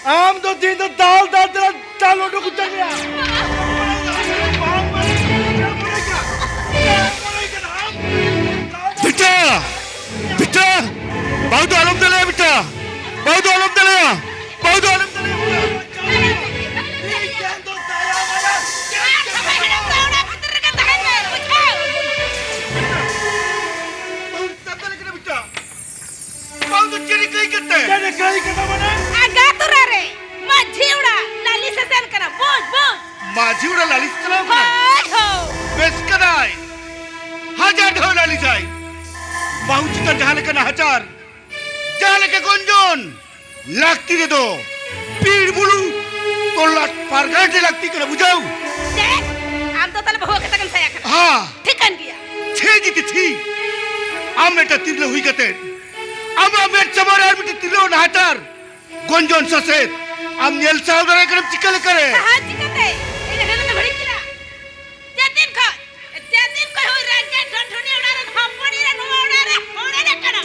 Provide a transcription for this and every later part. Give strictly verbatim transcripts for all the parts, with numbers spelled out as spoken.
ᱟᱢ ᱫᱚ ᱛᱤᱦᱤᱧ ᱫᱚ ᱫᱟᱞ ᱫᱟᱞ ᱛᱮ ᱫᱟᱞ ᱩᱰᱩᱠ ᱩᱛᱟᱹᱨ ᱢᱮᱭᱟ᱾ ᱵᱮᱴᱟ, ᱵᱮᱴᱟ, ᱵᱟᱹᱦᱩ ᱫᱚ ᱟᱞᱚᱢ ᱫᱟᱞᱮᱭᱟ ᱵᱮᱴᱟ, ᱵᱟᱹᱦᱩ ᱫᱚ ᱟᱞᱚᱢ ᱫᱟᱞᱮᱭᱟ, ᱵᱟᱹᱦᱩ ᱫᱚ ᱟᱞᱚᱢ ᱫᱟᱞᱮᱭᱟ᱾ ᱵᱟᱹᱦᱩ ᱫᱚ ᱪᱮᱫ ᱮ ᱠᱟᱹᱭ ᱠᱟᱱᱛᱮ? ᱪᱮᱫ ᱮ ᱠᱟᱹᱭ ᱠᱟᱱᱟ ᱢᱟᱱᱮ? ᱟᱜᱟ ᱛᱚᱨᱟ ᱨᱮ ᱢᱟᱹᱡᱷᱤ ᱚᱲᱟᱜ ᱞᱟᱹᱞᱤᱥ ᱮ ᱥᱮᱱ ᱠᱟᱱᱟ᱾ ᱵᱩᱡᱽ, ᱵᱩᱡᱽ᱾ ᱢᱟᱹᱡᱷᱤ ᱚᱲᱟᱜ ᱞᱟᱹᱞᱤᱥ ᱪᱟᱞᱟᱣ ᱠᱟᱱᱟ? ᱦᱳᱭ, ᱦᱳᱭ᱾ ᱵᱮᱥ ᱠᱟᱫᱟᱭ, ᱦᱟᱡᱟᱨ ᱫᱷᱟᱣ ᱞᱟᱹᱞᱤᱥᱟᱭ᱾ ᱵᱟᱹᱦᱩ ᱪᱮᱛᱟᱱ ᱡᱟᱦᱟᱸ ᱞᱮᱠᱟ ᱱᱟᱦᱟᱪᱟᱨ, ᱡᱟᱦᱟᱸ ᱞᱮᱠᱟ ᱜᱚᱧᱡᱚᱱ, ᱞᱟᱹᱠᱛᱤ ᱨᱮᱫᱚ ᱯᱤᱲ ᱵᱩᱨᱩ ᱛᱚᱞᱟᱴ ᱯᱟᱨᱜᱟᱱᱟ ᱴᱷᱮᱱ ᱞᱟᱹᱠᱛᱤ ᱠᱟᱱᱟ, ᱵᱩᱡᱷᱟᱹᱣ? ᱪᱮᱫ? ᱟᱢ ᱫᱚ ᱛᱟᱦᱞᱮ ᱵᱟᱹᱦᱩ ᱠᱟᱛᱷᱟ ᱜᱮᱢ ᱥᱟᱭᱟ ᱠᱟᱱᱟ? ᱦᱟ᱾ ᱴᱷᱤᱠᱟᱹᱱ ᱜᱮᱭᱟ᱾ ᱪᱷᱮ ᱡᱤᱛᱤ ᱪᱷᱤ, ᱟᱢ ᱢᱤᱫᱴᱟᱝ ᱛᱤᱨᱞᱟᱹ ᱦᱩᱭ ᱠᱟᱛᱮ ᱟᱢᱟᱜ ᱢᱮᱫ ᱥᱟᱢᱟᱝ ᱨᱮ ᱟᱨ ᱢᱤᱫᱴᱟᱝ ᱛᱤᱨᱞᱟᱹ ᱱᱟᱦᱟᱪᱟᱨ, ᱜᱚᱧᱡᱚᱱ ᱥᱟᱥᱮᱛ, ᱟᱢ ᱧᱮᱞ ᱥᱟᱦᱟᱣ ᱫᱟᱲᱮᱭᱟᱜ ᱠᱟᱱᱟᱢ ᱪᱤᱠᱟᱹ ᱞᱮᱠᱟᱨᱮ? ᱥᱟᱦᱟ ᱪᱤᱠᱟᱹᱛᱮ? ᱤᱧ ᱫᱚ ᱰᱷᱮᱨ ᱫᱚ ᱵᱷᱟᱹᱲᱤᱧ ᱠᱟᱱᱟ᱾ ᱡᱮᱫᱤᱱ ᱠᱷᱚᱱ, ᱡᱮᱫᱤᱱ ᱠᱷᱚᱱ ᱦᱩᱭ ᱨᱮ ᱡᱮ ᱰᱷᱚᱱᱰᱷᱚᱱᱤ ᱚᱲᱟᱜ ᱨᱮ ᱵᱷᱟᱯᱚᱱᱤ ᱨᱮ ᱱᱚᱣᱟ ᱚᱲᱟᱜ ᱨᱮ ᱦᱚᱲᱮᱨ ᱟᱠᱟᱱᱟ,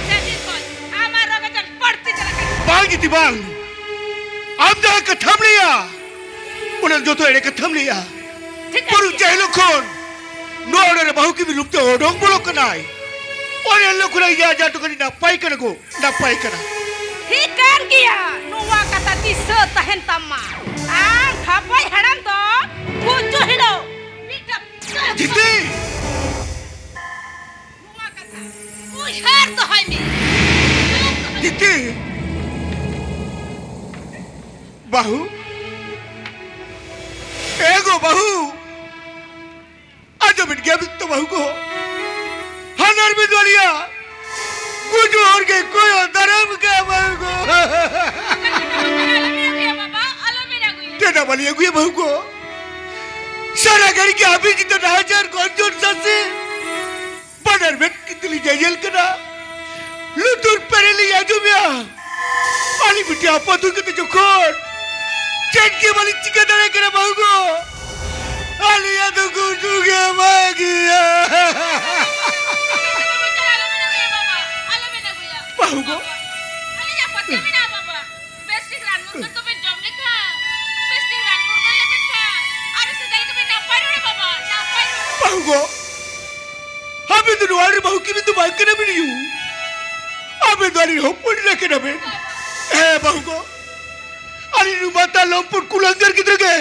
ᱥᱮᱫᱤᱱ ᱠᱷᱚᱱ ᱟᱢᱟᱜ ᱨᱳᱜᱽ ᱟᱡᱟᱨ ᱵᱟᱹᱲᱛᱤ ᱪᱟᱞᱟᱜ ᱠᱟᱱᱟ᱾ ᱵᱟᱝ ᱡᱤᱛᱤ, ᱵᱟᱝ᱾ ᱟᱢ ᱡᱟᱦᱟᱸ ᱠᱟᱛᱷᱟᱢ ᱞᱟᱹᱭᱟ, ᱚᱱᱟ ᱡᱚᱛᱚ ᱮᱲᱮ ᱠᱟᱛᱷᱟᱢ ᱞᱟᱹᱭᱟ᱾ ᱴᱷᱤᱠ ᱵᱩᱨᱩ ᱟᱪᱷᱮ᱾ ᱡᱮ ᱦᱤᱞᱳᱜ ᱠᱷᱚᱱ ᱱᱚᱣᱟ ᱚᱲᱟᱜ ᱨᱮ ᱵᱟᱹᱦᱩ ᱠᱤᱢᱤᱱ ᱨᱩᱯ ᱛᱮ ᱚᱰᱚᱠ ᱵᱚᱞᱚᱜ ᱠᱟᱱᱟᱭ, ᱚᱱᱟ ᱦᱤᱞᱳᱜ ᱠᱷᱚᱱᱟᱜ ᱤᱧᱟᱹᱜ ᱟᱡᱟᱨ ᱫᱚ ᱠᱟᱹᱴᱤᱡ ᱱᱟᱯᱟᱭ ᱠᱟᱱᱟ ᱜᱚ, ᱱᱟᱯᱟᱭ ᱠᱟᱱᱟ᱾ ᱴᱷᱤᱠᱟᱹᱱ ᱜᱮᱭᱟ, ᱱᱚᱣᱟ ᱠᱟᱛᱷᱟ ᱫᱤᱥᱟᱹ ᱛᱟᱦᱮᱱ ᱛᱟᱢᱟ᱾ ᱟᱨ ᱠᱷᱟᱯᱟᱭ ᱦᱟᱲᱟᱢ ᱫᱚ ᱜᱩᱡᱩᱜ ᱦᱤᱞᱳᱜ ᱢᱤᱫᱴᱟᱝ ᱡᱤᱛᱤ! ᱱᱚᱣᱟ ᱠᱟᱛᱷᱟ ᱩᱭᱦᱟᱹᱨ ᱫᱚᱦᱚᱭ ᱢᱮ᱾ ᱡᱤᱛᱤ! ᱵᱟᱹᱦᱩ! ᱮ ᱜᱚ ᱵᱟᱹᱦᱩ! ᱟᱸᱡᱚᱢᱮᱫ ᱜᱮᱭᱟ ᱵᱤᱱ ᱛᱚ ᱵᱟᱹᱦᱩ ᱠᱚ? ᱦᱟᱱᱟᱨ ᱢᱤᱫ ᱵᱟᱨᱭᱟ ᱜᱩᱡᱩᱜ ᱦᱚᱲ ᱜᱮ ᱠᱚᱭᱚᱜ ᱫᱟᱨᱟᱢ ᱠᱟᱜ ᱵᱟᱹᱦᱩ ᱠᱚ᱾ ᱟᱞᱚᱢ ᱟᱹᱜᱩᱭᱟ ᱵᱟᱵᱟ, ᱟᱞᱚᱢ ᱟᱹᱜᱩᱭᱟ᱾ ᱪᱮᱫᱟᱜ ᱵᱟᱞᱤᱧ ᱟᱹᱜᱩᱭᱟ ᱵᱟᱹᱦᱩ ᱠᱚ? ᱥᱟᱨᱟ ᱜᱷᱟᱹᱲᱤ ᱜᱮ ᱟᱹᱵᱤᱱ ᱪᱮᱛᱟᱱ ᱱᱟᱦᱟᱪᱟᱨ ᱜᱚᱨᱡᱚᱱ ᱥᱟᱥᱮ ᱵᱟᱱᱟᱨ ᱢᱮᱫ ᱠᱤᱱ ᱛᱟᱹᱞᱤᱧ ᱧᱮᱧᱮᱞ ᱠᱟᱱᱟ, ᱞᱩᱛᱩᱨ ᱯᱮᱨᱮ ᱞᱤᱧ ᱟᱸᱡᱚᱢᱮᱜᱼᱟ᱾ ᱟᱹᱞᱤᱧ ᱢᱤᱫᱴᱮᱱ ᱟᱯᱟᱛ ᱦᱩᱭ ᱠᱟᱛᱮ ᱡᱚᱠᱷᱚᱱ ᱪᱮᱫ ᱜᱮ ᱵᱟᱹᱞᱤᱧ ᱪᱤᱠᱟᱹ ᱫᱟᱲᱮᱭᱟᱜ ᱠᱟᱱᱟ ᱵᱟᱹᱦᱩ ᱜᱚ, ᱟᱹᱞᱤᱧᱟᱜ ᱫᱚ ᱜᱩᱡᱩᱜ ᱜᱮ ᱵᱷᱟᱹᱜᱤᱭᱟ᱾ ᱵᱟᱹᱦᱩ ᱜᱚ, ᱵᱟᱹᱦᱩ ᱜᱚ, ᱟᱵᱮᱱ ᱫᱚ ᱱᱚᱣᱟ ᱨᱮ ᱵᱟᱹᱦᱩ ᱠᱤᱱ ᱫᱚ ᱵᱟᱝ ᱠᱟᱱᱟ ᱵᱮᱱ ᱭᱩ᱾ ᱟᱵᱮᱱ ᱫᱚ ᱟᱹᱞᱤᱧ ᱦᱚᱯᱚᱱ ᱮᱨᱟ ᱠᱟᱱᱟ ᱵᱮᱱ᱾ ᱦᱮᱸ ᱵᱟᱹᱦᱩ ᱜᱚ, ᱟᱹᱞᱤᱧ ᱱᱩᱭ ᱢᱟᱛᱟᱞ ᱞᱚᱢᱯᱚᱴ ᱠᱩᱞᱟᱹᱝᱜᱟᱨ ᱜᱤᱫᱽᱨᱟᱹ ᱜᱮ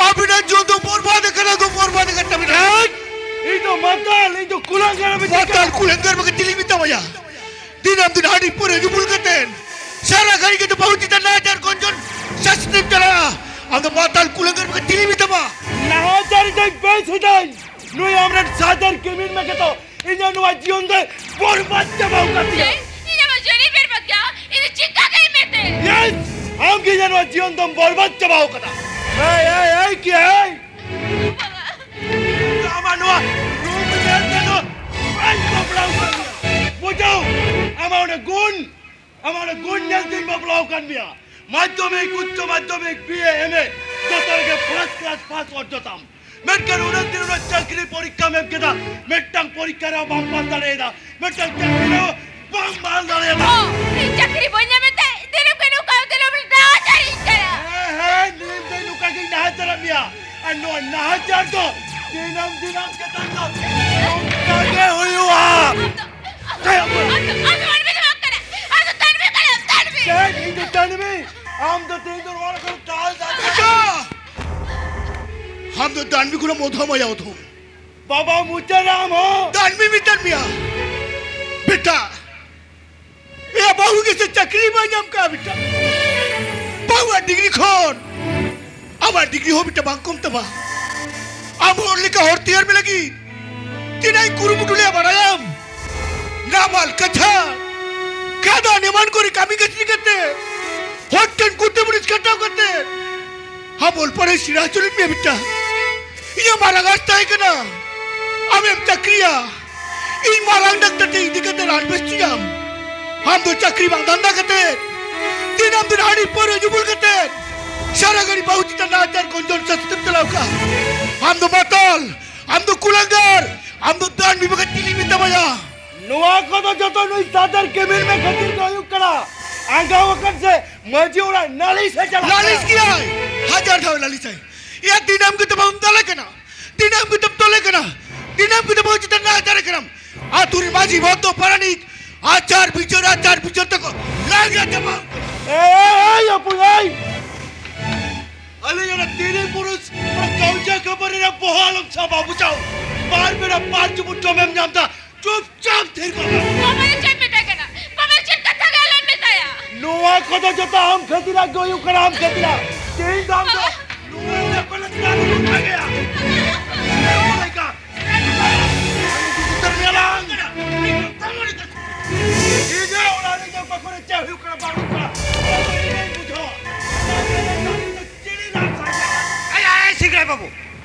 ᱟᱵᱮᱱᱟᱜ ᱡᱤᱭᱚᱱ ᱫᱚ ᱵᱚᱨᱵᱟᱫ ᱟᱠᱟᱱᱟ ᱜᱚ, ᱵᱚᱨᱵᱟᱫ ᱟᱠᱟᱱ ᱛᱟᱵᱮᱱᱟ᱾ ᱦᱮᱸ? ᱤᱧ ᱫᱚ ᱢᱟᱛᱟᱞ, ᱤᱧ ᱫᱚ ᱠᱩᱞᱟᱹᱝᱜᱟᱨ ᱵᱮᱴᱟ ᱢᱟᱛᱟᱞ ᱠᱟᱱᱟ᱾ ᱠᱩᱞᱟᱹᱝᱜᱟᱨ ᱵᱟᱠᱷᱟᱱ ᱪᱤᱞᱤᱧ ᱢᱮᱛᱟᱢᱟᱭᱟ? ᱫᱤᱱᱟᱹᱢ ᱫᱤᱱ ᱦᱟᱺᱰᱤ ᱯᱟᱹᱣᱨᱟᱹ ᱧᱩ ᱵᱩᱞ ᱠᱟᱛᱮ ᱥᱟᱨᱟ ᱜᱷᱟᱹᱲᱤ ᱜᱮ ᱵᱟᱹᱦᱩ ᱪᱮᱛᱟᱱ ᱱᱟᱦᱟᱪᱟᱨ ᱜᱚᱸᱡᱚᱱ ᱥᱟᱥᱛᱤᱢ ᱪᱟᱞᱟᱜᱼᱟ᱾ ᱟᱢ ᱫᱚ ᱢᱟᱛᱟᱞ ᱠᱩᱞᱟᱹᱝᱜᱟᱨ ᱵᱟᱠᱷᱟᱱ ᱪᱤᱞᱤᱧ ᱢᱮᱛᱟᱢᱟ? ᱱᱟᱦᱟᱪᱟᱨ ᱫᱟᱹᱧ ᱵᱮᱥ ᱫᱟᱹᱧ᱾ ᱱᱩᱭ ᱟᱢᱨᱮᱱ ᱥᱟᱫᱟᱨ ᱠᱟᱹᱢᱤᱱ ᱢᱮ ᱜᱮᱛᱚ ᱤᱧᱟᱹᱜ ᱱᱚᱣᱟ ᱡᱤᱭᱚᱱ ᱫᱚᱭ ᱵᱚᱨᱵᱟᱫ ᱪᱟᱵᱟ ᱟᱠᱟᱫ ᱛᱤᱧᱟ᱾ ᱤᱧ ᱟᱢᱟᱜ ᱡᱟᱹᱨᱤ ᱵᱮᱨ ᱵᱟᱜᱭᱟ, ᱤᱧ ᱫᱚ ᱪᱤᱠᱟ ᱜᱮ ᱢᱮᱛᱮ? ᱭᱮᱥ, ᱟᱢ ᱜᱮ ᱤᱧᱟᱹᱜ ᱱᱚᱣᱟ ᱡᱤᱭᱚᱱ ᱫᱚᱢ ᱵᱚᱨᱵᱟᱫ ᱪᱟᱵᱟ ᱟᱠᱟᱫᱟ᱾ ᱮᱭ, ᱮᱭ, ᱮᱭ, ᱠᱤ ᱮᱭ? ᱵᱟᱵᱟ᱾ ᱤᱧ ᱫᱚ ᱟᱢᱟᱜ ᱱᱚᱣᱟ ᱨᱩᱯ ᱧᱮᱞ ᱛᱮᱫᱚ ᱵᱟᱹᱧ ᱵᱟᱯᱞᱟ ᱟᱠᱟᱱ ᱢᱮᱭᱟ᱾ ᱵᱩᱡᱷᱟᱹᱣ, ᱟᱢᱟᱜ ᱚᱱᱟ ᱜᱩᱱ ᱟᱢᱟᱜ ᱚᱱᱟ ᱜᱩᱱ ᱧᱮᱞ ᱛᱤᱧ ᱵᱟᱯᱞᱟ ᱟᱠᱟᱱ ᱢᱮᱭᱟ᱾ ᱢᱟᱫᱽᱫᱷᱚᱢᱤᱠ, ᱩᱪᱪᱚ ᱢᱟᱫᱽᱫᱷᱚᱢᱤᱠ, ᱵᱤ ᱮ, ᱮᱢ ᱮ, ᱡᱚᱛᱚ ᱨᱮᱜᱮ ᱯᱷᱟᱥᱴ ᱠᱞᱟᱥ ᱯᱟᱥ ᱚᱨᱡᱚ ᱛᱟᱢ᱾ ᱢᱮᱱᱠᱷᱟᱱ ᱩᱱᱟᱹᱜ ᱫᱤᱱ ᱩᱱᱟᱹᱜ ᱪᱟᱹᱠᱨᱤ ᱯᱚᱨᱤᱠᱠᱷᱟᱢ ᱮᱢ ᱠᱮᱫᱟ, ᱢᱤᱫᱴᱟᱝ ᱯᱚᱨᱤᱠᱠᱷᱟ ᱨᱮᱦᱚᱸ ᱵᱟᱢ ᱯᱟᱥ ᱫᱟᱲᱮᱭᱟᱫᱟ, ᱢᱤᱫᱴᱟᱝ ᱪᱟᱹᱠᱨᱤ ᱨᱮᱦᱚᱸ ᱵᱟᱢ ᱯᱟᱥ ᱫᱟᱲᱮᱭᱟᱫᱟ᱾ ᱚ, ᱤᱧ ᱪᱟᱹᱠᱨᱤ ᱵᱟᱹᱧ ᱧᱟᱢᱮᱫ ᱛᱮ ᱫᱤᱱᱟᱹᱢ ᱜᱮ ᱱᱚᱝᱠᱟ ᱫᱤᱱᱟᱹᱢ ᱱᱟᱦᱟᱪᱟᱨᱤᱧ ᱠᱟᱱᱟ᱾ ᱦᱮᱸ, ᱦᱮᱸ, ᱫᱤᱱᱟᱹᱢ ᱫᱤᱱ ᱱᱚᱝᱠᱟ ᱜᱤᱧ ᱱᱟᱦᱟᱪᱟᱨᱮᱫ ᱢᱮᱭᱟ᱾ ᱟᱨ ᱱᱚᱣᱟ ᱱᱟᱦᱟᱪᱟᱨ ᱫᱚ ᱫᱤᱱᱟᱹᱢ ᱫᱤᱱᱟᱹᱢ ᱪᱮᱛᱟᱱ ᱫᱚ ᱱᱚᱝᱠᱟ ᱜᱮ ᱦᱩᱭᱩᱜᱼᱟ᱾ ᱟᱢ ᱫᱚ, ᱟᱢ ᱫᱚ, ᱟᱢ ᱫᱚ, ᱟᱢ ᱫᱚ ᱢᱟᱹᱱᱢᱤ ᱫᱚ ᱵᱟᱝ ᱠᱟᱱᱟ᱾ ᱟᱢ ᱫᱚ ᱫᱟᱹᱱᱢᱤ ᱠᱟᱱᱟᱢ, ᱫᱟᱹᱱᱢᱤ᱾ ᱪᱮᱫ? ᱤᱧ ᱫᱚ ᱫᱟᱹᱱᱢᱤ? ᱟᱢ ᱫᱚ ᱛᱮᱦᱮᱧ ᱫᱚ ᱱᱚᱣᱟ ᱨᱮ ᱠᱳᱱᱳ ᱴᱟᱞ ᱫᱟᱲᱮ ᱵᱮᱴᱟ! ᱟᱢ ᱫᱚ ᱫᱟᱹᱱᱢᱤ ᱠᱷᱚᱱᱟᱜ ᱚᱫᱷᱚᱢ ᱟᱭᱟ, ᱚᱫᱷᱚᱢ᱾ ᱵᱟᱵᱟ ᱢᱩᱪᱟᱹᱫ ᱨᱮ ᱟᱢ ᱦᱚᱸ᱾ ᱫᱟᱹᱱᱢᱤ ᱢᱮᱛᱟᱫ ᱢᱮᱭᱟ᱾ ᱵᱮᱴᱟ, ᱮᱭᱟ ᱵᱟᱹᱦᱩ ᱜᱮᱥᱮ ᱪᱟᱹᱠᱨᱤ ᱵᱟᱭ ᱧᱟᱢ ᱠᱟᱜᱼᱟ ᱵᱮᱴᱟ᱾ ᱵᱟᱹᱦᱩᱣᱟᱜ ᱰᱤᱜᱽᱨᱤ ᱠᱷᱚᱱ ᱟᱢᱟᱜ ᱰᱤᱜᱽᱨᱤ ᱦᱚᱸ ᱵᱮᱴᱟ ᱵᱟᱝ ᱠᱚᱢ ᱛᱟᱢᱟ᱾ ᱟᱢ ᱦᱚᱲ ᱞᱮᱠᱟ ᱦᱚᱲ ᱛᱮᱭᱟᱨ ᱢᱮ ᱞᱟᱹᱜᱤᱫ ᱛᱤᱱᱟᱹᱜ ᱤᱧ ᱠᱩᱨᱩᱢᱩᱴᱩ ᱞᱮᱭᱟ ᱵᱟᱲᱟᱭᱟᱢ? ᱱᱟᱢᱟᱞ ᱠᱟᱪᱷᱟ, ᱠᱷᱟᱫᱟᱱ ᱮᱢᱟᱱ ᱠᱚᱨᱮ ᱠᱟᱹᱢᱤ ᱠᱟᱹᱥᱱᱤ ᱠᱟᱛᱮ, ᱦᱚᱲ ᱴᱷᱮᱱ ᱠᱚᱛᱮ ᱢᱩᱱᱤᱥ ᱠᱷᱟᱴᱟᱣ ᱠᱟᱛᱮ ᱟᱢ ᱚᱞ ᱯᱟᱲᱦᱟᱣ ᱥᱮᱬᱟ ᱦᱚᱪᱚ ᱞᱮᱫ ᱢᱮᱭᱟ ᱵᱮᱴᱟ᱾ ᱤᱧᱟᱹᱜ ᱢᱟᱨᱟᱝ ᱟᱸᱥ ᱛᱟᱦᱮᱸ ᱠᱟᱱᱟ ᱟᱢᱮᱢ ᱪᱟᱹᱠᱨᱤᱭᱟ, ᱤᱧ ᱢᱟᱨᱟᱝ ᱰᱟᱠᱛᱟᱨ ᱴᱷᱮᱱ ᱤᱫᱤ ᱠᱟᱛᱮ ᱨᱟᱱ ᱵᱮᱥ ᱦᱚᱪᱚᱭᱟᱢ᱾ ᱟᱢ ᱫᱚ ᱪᱟᱹᱠᱨᱤ ᱵᱟᱝ ᱫᱷᱟᱱᱫᱟ ᱠᱟᱛᱮ, ᱫᱤᱱᱟᱹᱢ ᱫᱤᱱ ᱦᱟᱺᱰᱤ ᱯᱟᱹᱣᱨᱟᱹ ᱧᱩ ᱵᱩᱞ ᱠᱟᱛᱮ ᱥᱟᱨᱟ ᱜᱷᱟᱹᱲᱤ ᱵᱟᱹᱦᱩ ᱪᱮᱛᱟᱱ ᱱᱟᱦᱟᱪᱟᱨ ᱜᱚᱸᱡᱚᱱ ᱥᱟᱥᱛᱤᱢ ᱪᱟᱞᱟᱣ ᱠᱟᱜᱼᱟ᱾ ᱟᱢ ᱫᱚ ᱢᱟᱛᱟᱞ, ᱟᱢ ᱫᱚ ᱠᱩᱞᱟᱹᱝᱜᱟᱨ, ᱟᱢ ᱫᱚ ᱫᱟᱹᱱᱢᱤ ᱵᱟᱠᱷᱟᱡ ᱪᱤᱞᱤ ᱢᱮᱛᱟᱢᱟᱭᱟ? ᱱᱚᱣᱟ ᱠᱚᱫᱚ ᱡᱚᱛᱚ ᱱᱩᱭ ᱥᱟᱫᱟᱨ ᱠᱮᱢᱮᱨ ᱢᱮ ᱠᱷᱟᱹᱛᱤᱨ ᱜᱮ ᱦᱩᱭᱩᱜ ᱠᱟᱱᱟ᱾ ᱟᱸᱜᱟᱣ ᱟᱠᱟᱱ ᱥᱮ ᱢᱟᱹᱡᱷᱤ ᱚᱲᱟᱜ ᱱᱟᱹᱞᱤᱥ ᱮ ᱪᱟᱞᱟᱜ ᱞᱟᱹᱞᱤᱥ ᱠᱟᱱᱟ᱾ ᱜᱮᱭᱟᱭ, ᱦᱟᱡᱟᱨ ᱫᱷᱟᱣ ᱞᱟᱹᱞᱤᱥᱟᱭ᱾ ᱮᱭᱟ ᱫᱤᱱᱟᱹᱢ ᱜᱮᱛᱚ ᱵᱟᱢ ᱫᱟᱞᱮ ᱠᱟᱱᱟ, ᱫᱤᱱᱟᱹᱢ ᱜᱮᱛᱚᱢ ᱞᱮ ᱠᱟᱱᱟ᱾ ᱫᱤᱱᱟᱹᱢ ᱜᱮ ᱵᱟᱹᱦᱩ ᱪᱮᱛᱟᱱ ᱱᱟᱦᱟᱪᱟᱨ ᱠᱟᱱᱟᱢ᱾ ᱟᱛᱳ ᱨᱮ ᱢᱟᱹᱡᱷᱤ ᱵᱚᱱᱫᱚ ᱯᱟᱨᱟᱱᱤᱠ ᱟᱪᱟᱨ ᱵᱤᱪᱟᱹᱨ, ᱟᱪᱟᱨ ᱵᱤᱪᱟᱹᱨ ᱛᱮᱠᱚ ᱞᱟᱸᱜᱟ ᱪᱟᱵᱟ᱾ ᱮᱭ, ᱮᱭ, ᱟᱹᱯᱩ, ᱮᱭ! ᱟᱞᱮ ᱚᱱᱟ ᱛᱤᱨᱤ ᱯᱩᱨᱩᱥ ᱚᱱᱟ ᱠᱟᱣᱡᱟ ᱠᱷᱟᱹᱯᱟᱹᱨᱤ ᱨᱮ ᱵᱚᱦᱚᱜ ᱟᱞᱚᱢ ᱥᱟᱵᱟ, ᱵᱩᱡᱷᱟᱹᱣ? ᱵᱟᱨ ᱵᱮᱲᱟ ᱵᱟᱨ ᱪᱩᱯᱩᱫ ᱡᱚᱢᱮᱢ ᱧᱟᱢ ᱫᱟ, ᱪᱩᱯᱪᱟᱯ ᱛᱷᱤᱨ ᱠᱚᱜ ᱢᱮ᱾ ᱵᱟᱵᱟ ᱫᱚ ᱪᱮᱫ ᱢᱮᱛᱟᱭ ᱠᱟᱱᱟ? ᱵᱟᱵᱟ ᱪᱮᱫ ᱠᱟᱛᱷᱟ ᱜᱮ ᱟᱞᱚᱢ ᱢᱮᱛᱟᱭᱟ᱾ ᱱᱚᱣᱟ ᱠᱚᱫᱚ ᱡᱚᱛᱚ ᱟᱢ ᱠᱷᱟᱹᱛᱤᱨᱟᱜ ᱜᱮ ᱦᱩᱭᱩᱜ ᱠᱟᱱᱟ, ᱟᱢ ᱠᱷᱟᱹᱛᱤᱨᱟᱜ᱾ ᱛᱮᱦᱮᱧ ᱫᱚ ᱟᱢ ᱫᱚ ᱵᱟᱵᱟ᱾ ᱱᱚᱣᱟ ᱚᱲᱟᱜ ᱠᱷᱚᱱ ᱪᱟᱞᱟᱜ ᱦᱩᱭᱩᱜ ᱛᱟᱢᱟ᱾ ᱱᱚᱣᱟ ᱞᱮᱠᱟ᱾ ᱩᱛᱟᱹᱨ ᱧᱮᱞᱟᱢ᱾ ᱤᱧᱟᱹᱜ ᱚᱲᱟᱜ ᱨᱮ ᱤᱧᱟᱹᱜ ᱵᱟᱠᱷᱳᱞ ᱨᱮ ᱪᱮᱫ ᱦᱩᱭᱩᱜ ᱠᱟᱱᱟ ᱵᱟᱝ ᱦᱩᱭᱩᱜ ᱠᱟᱱᱟ, ᱚᱱᱟ ᱫᱚ ᱤᱧᱤᱧ ᱵᱩᱡᱷᱟᱹᱣᱟ᱾ ᱪᱮᱬᱮ ᱨᱟᱜ ᱥᱟᱰᱮ᱾ ᱮᱭ, ᱮᱭ, ᱥᱤᱝᱨᱟᱹᱭ ᱵᱟᱹᱵᱩ,